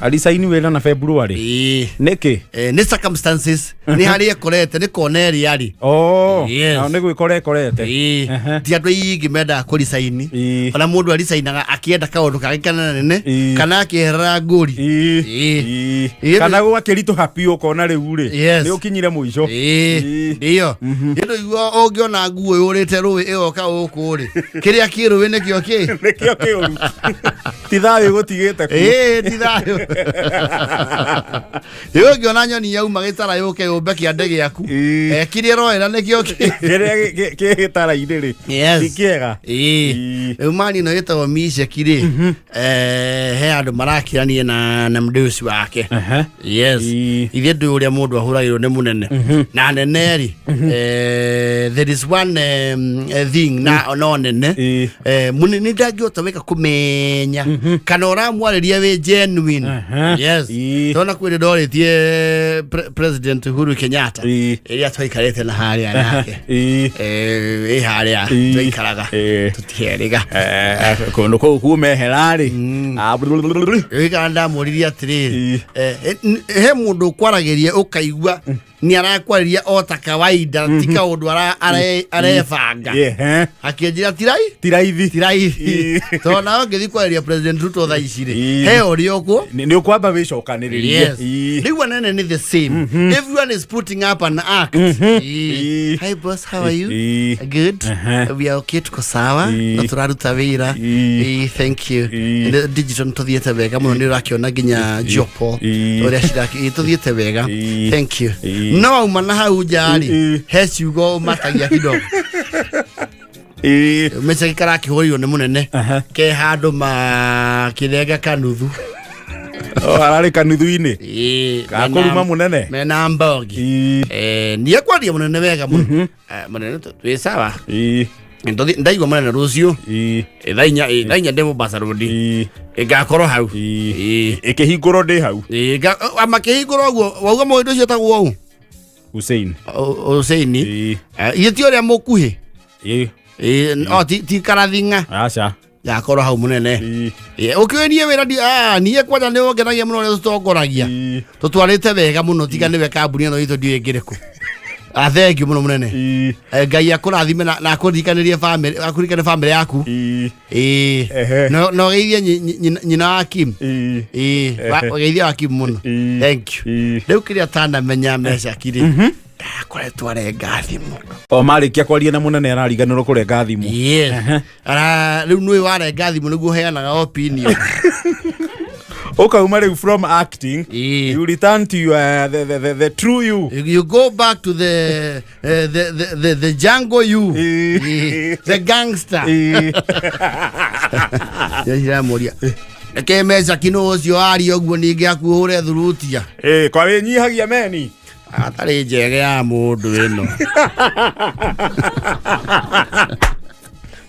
Aricaini wĩra na February. Ĩĩ. Nĩkĩ? Nĩ circumstances, nĩ harĩa ĩkorete, nĩ kona ĩrĩa arĩ. Oh, Yes. nao nĩ gwĩkora ĩkorete. Ĩĩ. Ti andũ aingĩ mendaga kũricaini. Ĩĩ. Ona mũndũ aricainaga akĩenda kaũndũ kangĩ kana nene Ĩĩ. kana akĩherera ngũri. Ĩĩ. Ĩĩ. Ĩĩ. Ĩĩ. Kana gwakĩritũha biũ ũkona rĩu rĩ Yes. nĩ ũkinyire mũico. Ĩĩ. Ĩĩ. Ndiyo ĩndũ igua ũngĩona nguo yũrĩte rũĩ ĩgoka gũkũ rĩ, kĩrĩa kĩ rũĩ nĩkĩo kĩ Nĩkĩo kĩũru. Ti thayũ gũtigĩte kuo. Ĩĩ, ti thayũ. Ĩ ũngĩona nyoni yauma gĩtara yũke yũmbe kĩande gĩaku, Ĩĩ. kĩrĩa ĩroera nĩkĩo kĩ Kĩrĩa kĩ gĩtara-inĩ rĩ Yes. ti kĩega. Ĩĩ. Ĩĩ. Rĩu mani ĩno ĩtagwo miceki rĩ, he andũ marakĩranie na mdeusi wake. Aha. Yes. Ĩĩ. Ithuĩ ndũĩ ũrĩa mũndũ ahũragĩrwo nĩ mũnene na nene rĩ, there is one thing na no nene. Ĩĩ. Mũnene ndangĩhota wĩka kũmenya kana ũramwarĩria wĩ genuine. Aha. Yes. Ĩĩ. Tona kwĩ ndorĩtie President Uhuru Kenyatta Ĩĩ. ĩrĩa twaikarĩte na harĩa nake. Ĩĩ. Ĩ harĩa Ĩĩ. twaikaraga Ĩĩ. tũtiherĩga. Kũndũ kũu kumehera rĩ. Rĩu kana ndamũririe atĩrĩrĩ, Ĩĩ. he mũndũ ũkwaragĩria ũkaigua Nĩ arakwarĩria o ta kawaida, ti kaũndũ arebanga. Akĩnjĩra tirai Ti raithi. Ti raithi. Tondũ nawe ũngĩthiĩ kwarĩria President Ruto thaa ici rĩ, he ũrĩa ũkũ Nĩ ũkwamba wĩcokanĩrĩrie. Yes. Rĩu anene nĩ the same. Everyone is putting up an act. "Hi boss, how are you?" "Good." "We are okay, tuko sawa." "Na tũraruta wĩra." "Thank you." "Digital nĩ tũthiĩte wega mũno, nĩ ũrakĩona nginya jopo ũrĩa ciraki. Tũthiĩte wega." "Thank you." No wauma na hau nja rĩ, he ciugo ũmatagia kidogo. Mecaki karakĩhũrirwo nĩ mũnene ke handũ ma kĩrenga kanuthu. Oh, ararĩ kanuthu-inĩ. Gakũruma mũnene. Mena mbogi. Niĩ kwaria mũnene wega mũno. Mũnene, twĩ sawa. Ndaigua mũnene rũciũ. Thaa 4 ndĩ Mombasa Road. Ngakorwo hau. Ĩkĩhingũrwo ndĩ hau. Makĩhingũra ũguo wauga mũndũ ũcio etagwo ũũ? Hussein. Hussein. Ithe ti ũrĩa mũkuhĩ? Oh, ti karathinga? Aca. Ngakorwo hau mũnene. Ũkĩũĩ niĩ wĩra niĩ kwanja nĩ ũngenagia mũno ũrĩa tũtongoragia. Tũtwarĩte wega mũno, tiga nĩwe kambuni ĩno itũ ndiũĩ ĩngĩrĩkũ. Thank you mũno mũnene. Ngai akũrathime na akũririkanĩrie family, akũririkane family yaku. Na ũgeithie nyina wa Kim. Ũgeithie wa Kim mũno. Thank you. Rĩu kĩrĩa tanamenya Mecaki rĩ, ndakoretwo arenga thimũ. O marĩkia kwaria na mũnene arariganĩrwo kũrenga thimũ. Yes. Rĩu nĩũĩ warenga thimũ nĩguo ũheanaga opinion. Ũkauma rĩu from acting, you return to your, the true you. You go back to the jungle you. The gangster. Ndĩramũria reke Mecaki nũ ũcio aria ũguo ningĩ akuhũre thurutia. Kwa wĩnyihagia meni. Atarĩ njege ya mũndũ ĩno.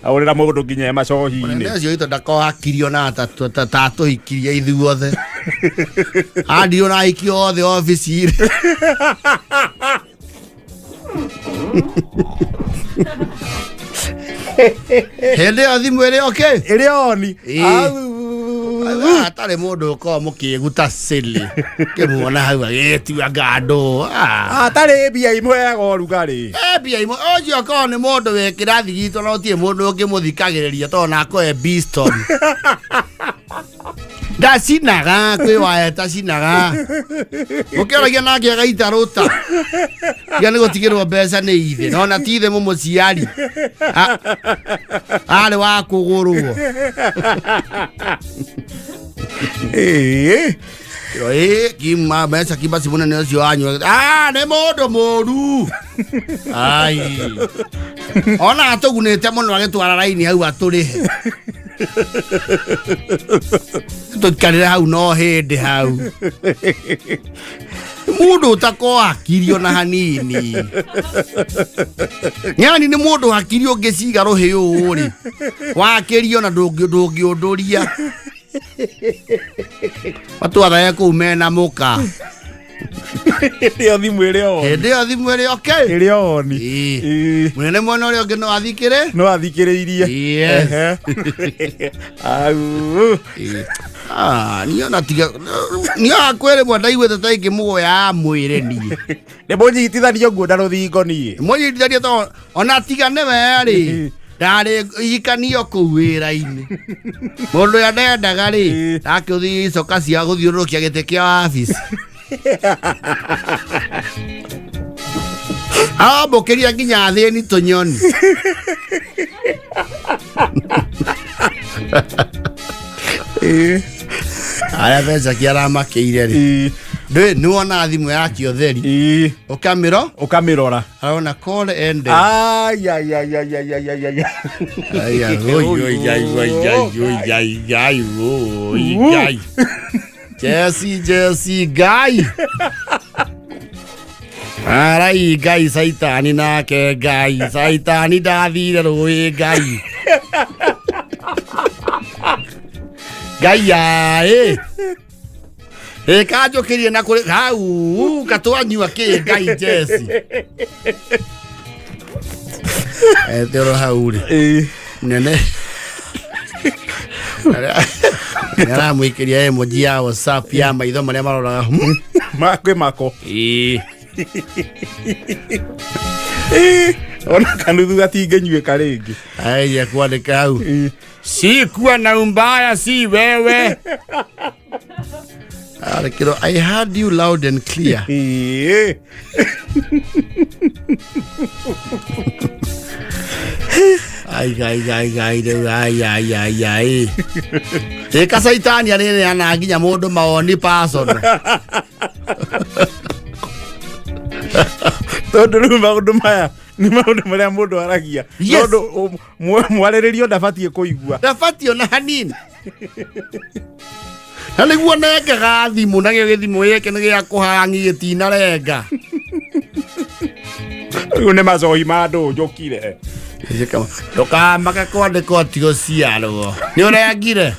Ahũrĩra mũndũ nginya e macohi-inĩ. Mũnene ũcio witũ ndakohakirio na tatũhikirie ithuothe, andirio na ahiki othe obici-inĩ. Hĩndĩ ĩyo thimũ ĩrĩ okay. Ĩrĩ oni. Atarĩ mũndũ ũkoragwo mũkĩgu ta silly kĩmuona hau agĩtua ngandũ. Atarĩ mbia imweaga ũrugarĩ. Mbia imwe ũcio akorwo nĩ mũndũ wĩ kĩrathi gitũ, no ũtirĩ mũndũ ũngĩmũthikagĩrĩria tondũ nako e Biston ndacinaga kwĩ waya tacinaga mũkĩoragia nake agaita rũta tiga nĩ gũtigĩrwo mbeca nĩ ithe no na ti ithe mũmũciari. Arĩ wa kũgũrwo. Ĩ kima mbeca kimba ci mũnene ũcio wanyu nĩ mũndũ mũru. Ai ona atũgunĩte mũno agĩtwara raini hau atũrĩhe tũikarĩre hau, no hĩndĩ hau mũndũ ũtakorwo hakirio na hanini, yani nĩ mũndũ hakiri ũngĩciga rũhĩ ũũ rĩ wakĩrio na ndũngĩũndũria matwathaye kũu mena mũka. Hĩndĩ ĩyo thimũ ĩrĩ on. Hĩndĩ ĩyo thimũ ĩrĩ okay. Ĩrĩ on. Mũnene mwena ũrĩa ũngĩ no athikĩre. No athikĩrĩirie. Yes. Au. Ah, niĩ ona tiga niĩ akwĩ rĩmwe ndaiguĩte ta ingĩmũgoya mwĩre niĩ. Nĩ mũnyitithania ũguo na rũthingo niĩ. Mũnyitithanie to ona tiga nĩwe rĩ, ndarĩ ihikanio kũu wĩra-inĩ mũndũ ũrĩa ndendaga rĩ, ndakĩũthiĩ icoka cia gũthiũrũrũkia gĩtĩ kĩa wabici arambũkĩria nginya athĩni tũnyoni. Arĩa mbeca kĩaramakĩire rĩ, ndũĩ nĩwona thimũ yake ũtheri ũkamĩro Ũkamĩrora. Arona call ended. Ai, ai, ai, ai, ai, ai, ai, ai. Ai, ai, oi, oi, ai, oi, ai, oi, ai, ai, oi, ai. Jesse, Jesse, Ngai. Arai Ngai Saitani nake Ngai Saitani ndathire rũĩ Ngai. Ngai aĩ. Ĩ kanjũkĩrie na kũrĩ hau katwanyua kĩ Ngai Jesse. Etero hau rĩ. Nene nĩaramũikĩria emoji ya WhatsApp ya maitho marĩa maroraga. Makwĩ mako. Ĩĩ. Ona kanuthu gatingĩnyuĩka rĩngĩ. Aiya kwandĩka hau si kuwa na umbaya si wewe. Arĩkĩrwo I heard you loud and clear. Ĩĩ. Ai ai ai ai rĩu ai ai ai ai ĩka caitani arĩneana nginya mũndũ mawoni personal. Tondũ rĩu maũndũ maya nĩ maũndũ marĩa mũndũ aragia. Yes. Tondũ mwarĩrĩrio ndabatiĩ kũigua. Ndabatiĩ ona hanini na nĩguo nengaga thimũ na gĩo gĩthimũ gĩkĩ nĩ gĩa kũhangi gĩtinarenga. Rĩu nĩ macohi ma andũ njũkire. Ndũkamake kwandĩkwo ti gũciarwo nĩ ũrengire.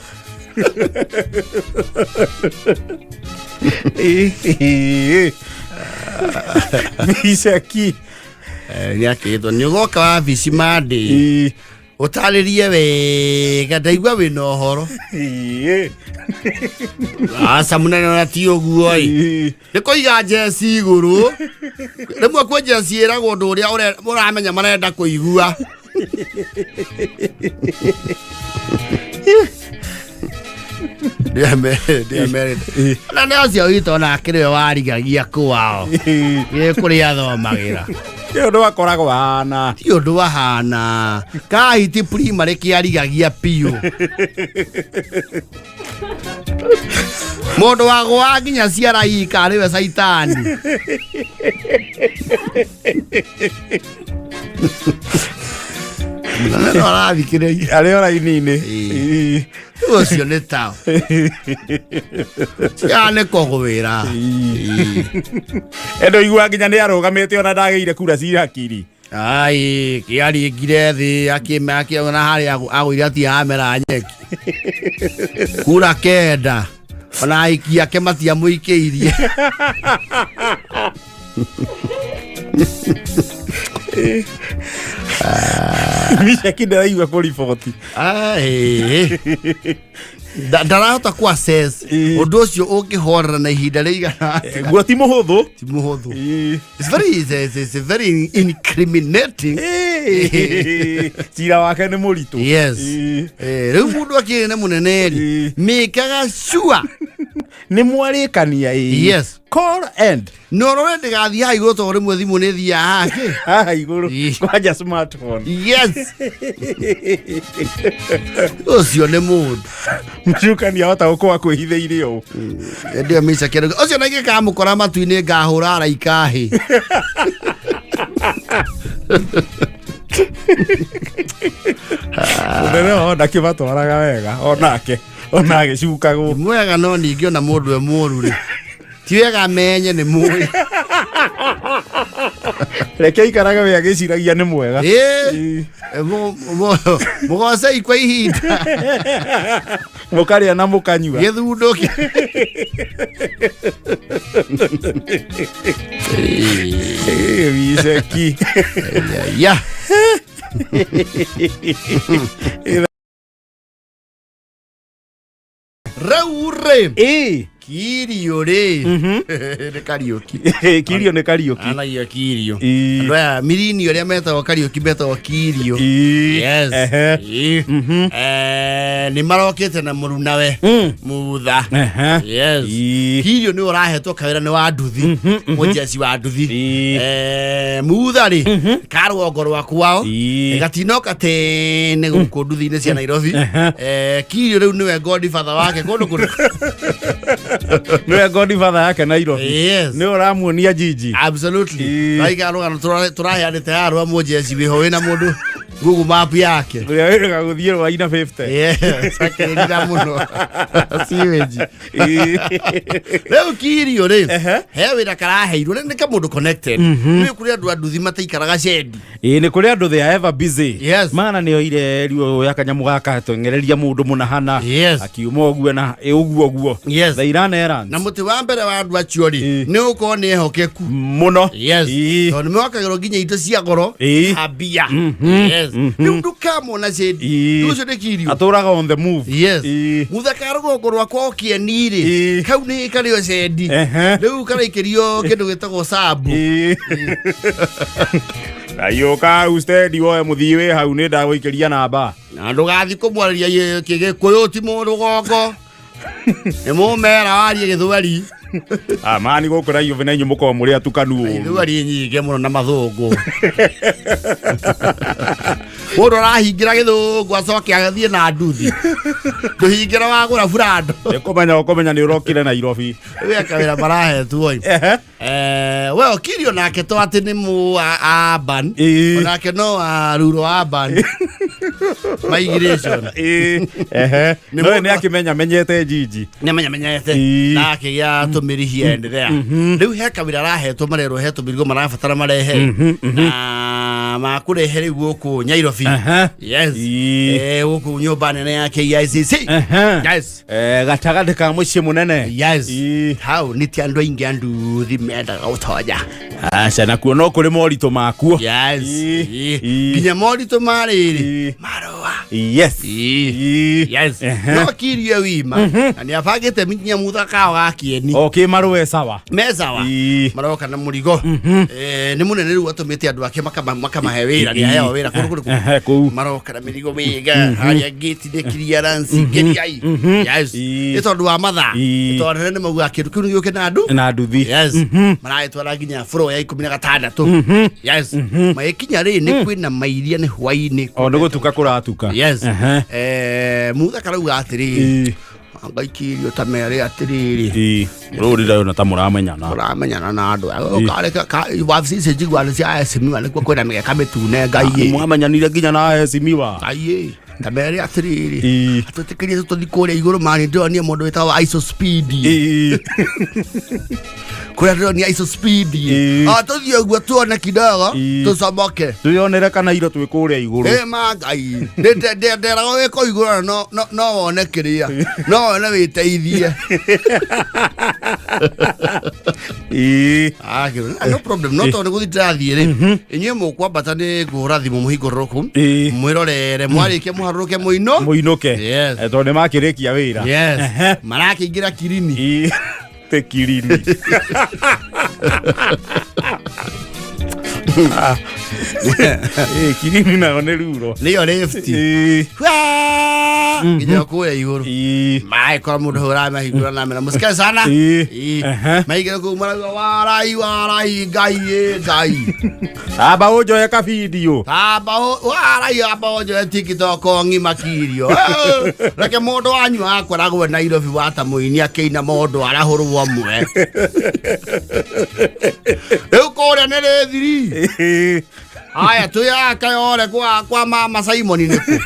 Miceki. Nĩ akĩtwo nĩ ũgoka wabici mandĩ ũtarĩrie wega ndaigua wĩna ũhoro. Aca mũnene ona ti ũguo ĩ nĩ kũiga njeci igũrũ rĩmwe kwĩ njeci ĩragwo ũndũ ũrĩa ũramenya marenda kũigua. Ndiamerĩte na nĩ ũcio witũ ona akĩrĩ we warigagia kwao gĩ kũrĩa athomagĩra. Nĩ ũndũ akoragwo ahana. Ti ũndũ ahana kahiti primary kĩarigagia piũ mũndũ wagũa nginya ciaraika nĩwe caitani. Mũnene no arathikĩrĩria. Arĩ o raini-inĩ. Ĩĩ. Ũcio nĩ tao ya nĩ kũgwĩra. Endo igua nginya nĩ arũgamĩte ona ndagĩire kura ci hakiri. Ai kĩaringire thĩ akĩona harĩa agũire ati amera nyeki kura 9 ona aiki ake matiamũikĩirie. Miceki ndĩraigua kũriboti. Ai. Ndarahota ku assess Ĩĩ. ũndũ ũcio ũngĩhorera na ihinda rĩigana atĩa. Guo ti mũhũthũ. Ti mũhũthũ. It's very incriminating. Cira wake nĩ mũritũ. Yes. Ĩĩ. Rĩu mũndũ akĩrĩ nĩ mũnene rĩ Ĩĩ. mĩkaga sure Nĩ mwarĩkania ĩĩ. Yes. Call end. Na ũrore ndĩgathiĩ haha igũrũ tondũ rĩmwe thimũ nĩ thiaga haha kĩ. Haha igũrũ. Ĩĩ. Kwanja smartphone. Yes. Ũcio nĩ mũndũ. Mũcukani ahota gũkorwo akwĩhithĩire ũũ. Hĩndĩ ĩyo mĩca kĩndũ ũcio na ingĩkamũkora matu-inĩ ngahũra araika hĩ. Mũnene ona kĩmatwaraga wega onake ona agĩcukagwo. Mwega no ningĩ ona mũndũ e mũru rĩ ti wega menye nĩ mũĩ. Reke aikarage we agĩciragia nĩ mwega. Ĩĩ. Mũgocei kwa ihinda. Mũkarĩa na mũkanyua. Gĩthundo. Ĩĩ, Miceki. Ya. Rĩu rĩ Ĩĩ. Kirio rĩ nĩ Kariũki. Kirio nĩ Kariũki. Anagia Kirio. Ĩĩ. Andũ aya mirini ũrĩa metagwo Kariũki metagwo Kirio. Ĩĩ. Yes. Ehe. Ĩĩ. Nĩ marokĩte na mũrunawe Mutha. Ehe. Yes. Ĩĩ. Kirio nĩ ũrahetwo kawĩra nĩ wa nduthi mũjeci wa nduthi. Ĩĩ. Mutha rĩ karũgongo rwa kwao Ĩĩ. gatinoka tene gũkũ nduthi-inĩ cia Nairobi. Kirio rĩu nĩwe godfather wake kũndũ kũrĩ. Nĩwe godfather yake Nairobi. Yes. Nĩwe ũramuonia jiji. Absolutely. Ĩĩ. Raiga rũgano tũraheanĩte haha rwa mũjeci wĩho wĩna mũndũ Google Map yake. Ũrĩa wĩrĩga gũthiĩ rwaina 50. Yes, akĩrira mũno. Sewage. Ĩĩ. Rĩu Kirio rĩ Ehe. he wĩra karaheirwo nĩ kamũndũ connected. Nĩ kũrĩ andũ a nduthi mataikaraga cendi. Ĩĩ nĩ kũrĩ andũ they are ever busy. Yes. Mana nĩ oire riu ya kanyamũ gaka twengereria mũndũ mũna hana. Yes. Akiuma ũguo na ĩ ũguo ũguo. Yes. They run errands. Na mũtĩ wa mbere wa andũ acio rĩ Ĩĩ. nĩ ũkorwo nĩ ehokeku. Mũno. Yes. Ĩĩ. Tondũ nĩ mokagĩrwo nginya indo cia goro Ĩĩ. na mbia. Yes. Yes, rĩu ndũkamona cendi. Ĩĩ. Rĩu ũcio nĩ kirio. Atũraga on the move. Yes. Ĩĩ. Muthaka rũgongo rwakwa okieni rĩ, Ĩĩ. kau nĩ karĩo cendi. Rĩu karaikĩrio kĩndũ gĩtagwo sabu. Ĩĩ. Kayũka hau stendi woe mũthii wĩ hau nĩ ndagũikĩria namba. Na ndũgathiĩ kũmwarĩria kĩgĩkũyũ, ti mũrũgongo, nĩ mũmera warie gĩthweri. Amani gũkũ Nairobi na inyuĩ mũkoragwo mũrĩ atukanu ũru. Ithweri nyingĩ mũno na mathũngũ, mũndũ arahingĩra gĩthũngũ acoke agathiĩ na nduthi, ndũhingĩra wagũra burando. Nĩ kũmenya ũkũmenya nĩ ũrokire Nairobi. Rĩu kawĩra marahetwo. We okirio nake to atĩ nĩ mũ urban. Onake no a rural urban migration. Ĩĩ. Ehe. Nĩ No mũndũ- nĩ akĩmenya menyete jiji. Nĩ amenyamenyete. Na akĩgĩa tũmĩri here and there. Rĩu he kawĩra arahetwo, marerwo he tũmĩrigo marabatara marehe na makũrehe rĩu gũkũ Nyairobi. Yes. Gũkũ nyũmba nene ya KICC. Yes. Gatagatĩ ka mũciĩ mũnene. Yes. Ĩĩ. Hau nĩ ti andũ aingĩ anduthi mendaga gũtonya. Aca, nakuo no kũrĩ moritũ makuo. Yes. Ĩĩ. Ĩĩ. Nginya moritũ marĩrĩ marũa. Ĩĩ. Yes. No kirie wima na nĩ abangĩte nginya muthakao ga kieni. O kĩ marũe sawa. Mezawa. Maroka na mũrigo. Nĩ mũnene rĩu atũmĩte andũ ake makamahe wĩra, nĩ aheo wĩra kũndũ kũrĩkũ. Ehe, kũu. Maroka na mĩrigo mĩega harĩa gate nĩ clearance ngeriai. Yes. Nĩ tondũ wa mathaa. Nĩ tondũ anene nĩ maugaga kĩndũ kĩu nĩ gĩũke na andũ na nduthi. Yes, maragĩtwara nginya floor ya 16. Yes, magĩkinya rĩ, nĩ kwĩna mairia, nĩ hwainĩ. O nĩ gũtuka kũratuka. Yes. Muthaka rauga atĩrĩrĩ, ngaikirio ta mere atĩrĩrĩ, Rũrĩ ndayona ta mũramenyana. Ũramenyana na andũ Karĩ wabici ici njiguaga nĩ cia esimiwa, nĩkuo kwĩna mĩgeka mĩtune ngai ĩ. Mwamenyanire nginya na hecimiwa. Ngai ĩ, ta mere atĩrĩrĩ, atwĩtĩkĩrie tũthiĩ kũrĩa igũrũ mani, ndĩronie mũndũ wĩtagwo Iso Speed. Kũrĩa ndĩronia Iso Speed. O tũthiĩ ũguo tuone kidogo, tũcomoke. Twĩonere kana iro twĩ kũrĩa igũrũ. Ĩ ma ngai, nderagwo wĩ kũu igũrũ no wone kĩrĩa no wone wĩteithie. Ah, no problem, no tondũ nĩ gũthiĩ ndĩrathiĩ rĩ, inyuĩ mũkwambata nĩ ngũhũra thimũ mũhingũrĩrwo kũu. Mwĩrorere, mwarĩkia mũharũrũke mũino. Mũinũke. Yes. Tondũ nĩ makĩrĩkia wĩra. Yes. Marakĩingĩra kirini. Ĩĩ. Te kirini. Ĩĩ, kirini nayo nĩ ruro. Nĩyo lift. Waa! Nginya kũrĩa igũrũ. Maĩ kora mũndũ hau ũramahingũra na mera mũsikae sana. Maingĩra kũu marauga warai warai ngai ĩ ngai. Amba ũnjoe kabidio. Amba warai, amba ũnjoe TikTok ng'ima kirio. Reke mũndũ wanyu akoragwo Nairobi wata mũini akĩina mũndũ arahũrwo mwe rĩu kũrĩa nĩ rĩthiri. Aya tuyakayore kwa mama Simon nĩkũ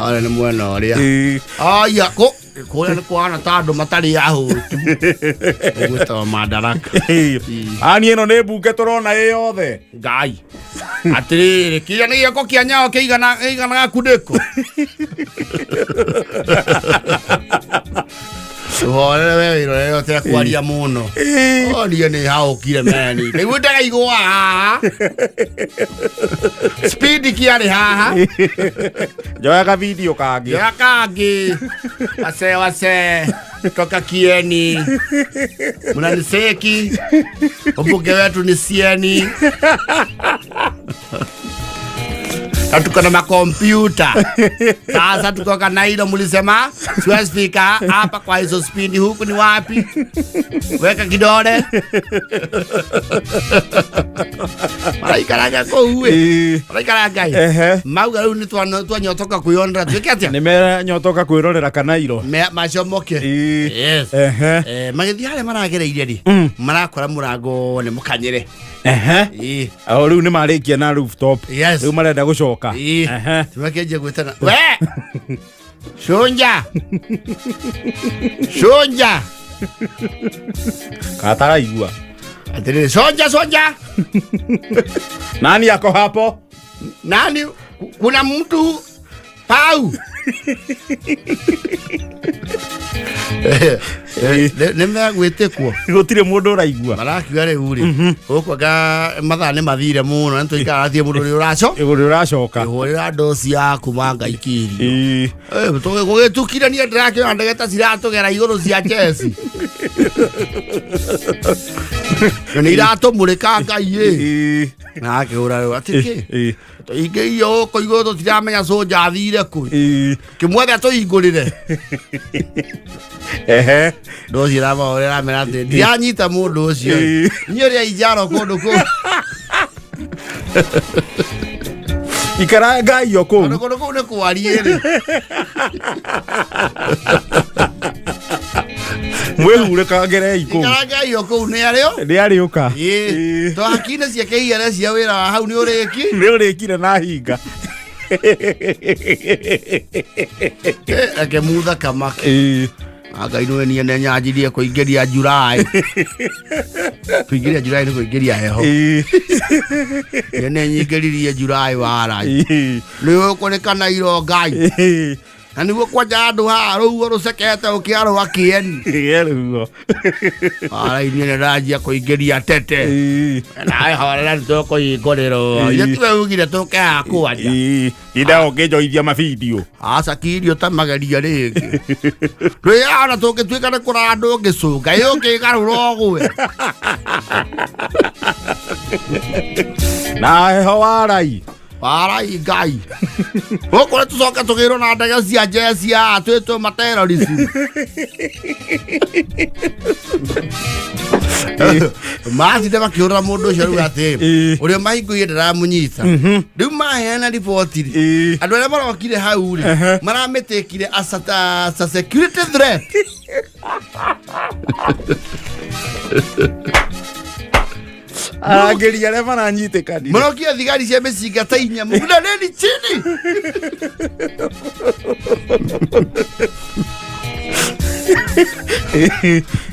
ore nĩ mwena ũrĩa. Aya kũ kũrĩa nĩ kũhana ta andũ matarĩ ahũtu, ũgwĩtagwo Madaraka. Ani ĩno nĩ mbunge tũrona ĩ yothe. Ngai atĩrĩrĩ, kĩrĩa nĩ gĩoko kĩa nyao kĩigana kĩigana gakundĩko ũhorere we wĩrorere ũtekwaria mũno. Onie nĩ haũkire meni rĩu ndĩraigua haha speed kĩarĩ haha. Njoya kabidio kangĩ. Joya kangĩ, wase wase toka Kieni mnaniseki, mbunge wetu ni Sieni na tuko na makompyuta sasa, tuko Kanairo, mlisema siwezi fika hapa kwa hizo spindi, huku ni wapi? Weka kidole maraikaraga kũu ĩ. Maraikaraga ĩ. Mauga rĩu nĩ twanyotoka kwĩyonera, twĩke atĩa? Nĩ menyotoka kwĩrorera kanairo. Macomoke. Yes. Magĩthiĩ harĩa maragereire rĩ, marakora mũrango nĩ mũkanyĩre. O rĩu nĩ marĩkia na rooftop. Yes. Rĩu marenda gũcoka. Makĩanjia gwĩtana, we cũnja cũnja. Kataraigua. Atĩrĩrĩ, conja conja. Nani ako hapo? Nani, kuna mtu. Pau. Nĩ megwĩtĩkwo. Gũtirĩ mũndũ ũraigua. Marakiuga rĩu rĩ, gũkũ anga mathaa nĩ mathire mũno, nĩ tũikara thiĩ mũndũ ũrĩa ũraco. Ũrĩa ũracoka. Hũrĩra ndoci yaku manga ikĩrio. Ĩĩ. Gũgĩtukire niĩ ndĩrakĩona ndege ta ciratũgera igũrũ cia chesi. Na nĩ iratũmũrĩka Ngai ĩ. Ĩĩ. Na akĩhũra rĩu atĩ kĩ? Ĩĩ. Tũingĩirio gũkũ igũrũ tũtiramenya cũnja athire kũ. Ĩĩ. Kĩmwethe atũhingũrĩre. Ehe. Ndoci ĩramahũrĩra amera atĩ ndiranyita mũndũ ũcio. Ĩĩ. Niĩ ũrĩa injaro kũndũ kũu. Ikara ngai o Tondũ kũu. kũndũ kũu nĩ kwariĩ rĩ. Mwĩhurĩkangĩrei kũu. Ikara ngai o kũu nĩ arĩo. Nĩ arĩũka. Ĩĩ. Ĩĩ. To hakiri ciake igere cia wĩra wa hau nĩ ũrĩki. Nĩ ũrĩkire na hinga. Reke mutha kamake. Ĩĩ. Ngai nĩwe niĩ nenyanjirie kũingĩria July. Kũingĩria July nĩ kũingĩria heho. Ĩĩ. Niĩ nĩnyingĩririe July warai. Ĩĩ. Nĩ ũkũrĩka na iro Ngai. Ĩĩ. Na nĩguo kwanja handũ haha rũhuho rũcekete ũkĩarũa kĩeni. Ĩĩ, rũhuho. Warai niĩ nĩndanjia kũingĩria tete. Ĩĩ. Nawe horera nĩtũkũhingũrĩrwo. Ĩĩ. Ithe tiwe ugire tũke haha kwanja. Ĩĩ. Tinda ũkĩnjoithia mabidio. Aca kirio ta mageria rĩngĩ. Twĩyana tũngĩtuĩka nĩ kũrara ndũngĩcũnga ĩ ũkĩgarũra ũgwe. Na heho warai. Warai Ngai. Gũkũ nĩ tũcoke tũgĩrwo na ndege cia njeci haha twĩtwo materrorist. Mathire makĩhũrĩra mũndũ ũcio rĩu atĩ Ĩĩ. ũrĩa mahingũire ndaramũnyita. Rĩu maheana riboti rĩ Ĩĩ. andũ arĩa marokire hau rĩ maramĩtĩkire as a security threat. Arangĩri arĩa maranyitĩkanire. Marokire thigari cia mĩcinga ta inya mũgunaneni chini.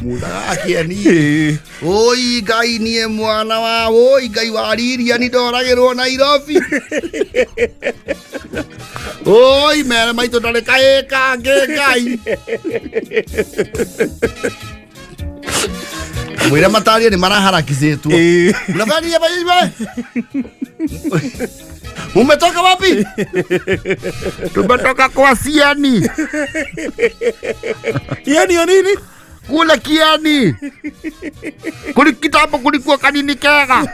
Muthaga akĩeni. Ĩĩ. Oi Ngai niĩ mwana wa oi Ngai wa riria ni ndoragĩrwo Nairobi. Oi mere maitũ ndarĩ kaĩ kangĩ Ngai. Mwĩre matarie nĩ maraharakicĩtwo. Ĩĩ. Mnafanya nini hapa nyinyi wewe? Mumetoka wapi? Tumetoka kwa Siani. Hiyo niyo nini? Kule Kiani. Kuli kitambo kulikuwa kanini kega.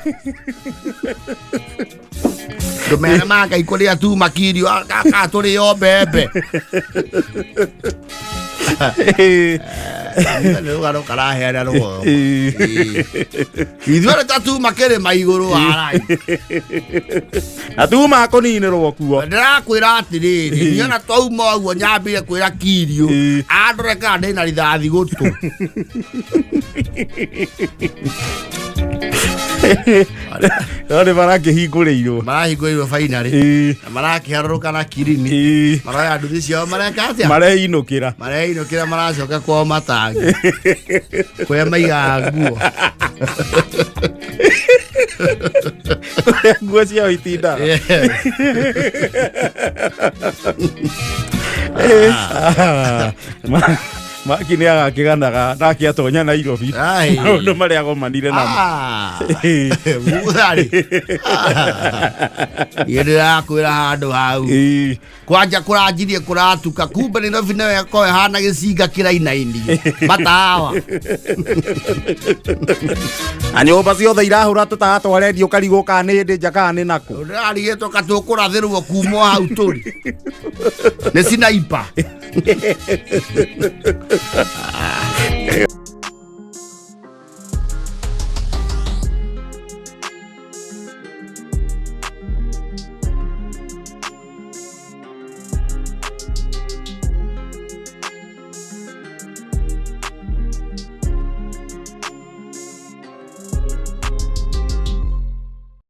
Ndũmere ma Ngai kũrĩa tu makirio akatũrĩo mbembe. Ĩĩ. Nĩ rũgano karaheana rũgongo. Ĩĩ. Ithuĩ ta tu makĩrĩma igũrũ warai. Na tuma kũninĩrwo kuo. Ndĩrakwĩra atĩrĩrĩ, niĩ ona twauma ũguo nyambire kwĩra kirio Ĩĩ. andore kana ndĩna rithathi gũtũ. No nĩ marakĩhingũrĩirwo. Marahingũrĩirwo bainarĩ Ĩĩ. na marakĩharũrũka na kirini Ĩĩ. maroya nduthi ciao mareka atĩa Mareinũkĩra. mareinũkĩra maracoka kwao matangi kũrĩa maigaga nguo. Kũrĩa nguo ciao itindaga. Yes. Maki nĩ agakĩganaga nake atonya Nairobi. Ai. Maũndũ marĩa agomanire namo. Ah. Mutharĩ. Niĩ ndĩrakwĩra handũ hau. Ĩĩ. Kwanja kũranjirie kũratuka kumbe Nairobi nayo ĩkorwo ĩhana gĩcinga kĩrainainio matawa. Na nyũmba ciothe irahũra tũtawa twa redio ũkarigwo kana nĩ hĩndĩ nja kana nĩ nakũ. Ndĩrarigĩtwo ka tũkũrathĩrwo kuma o hau tũrĩ. Nĩ cinaipa.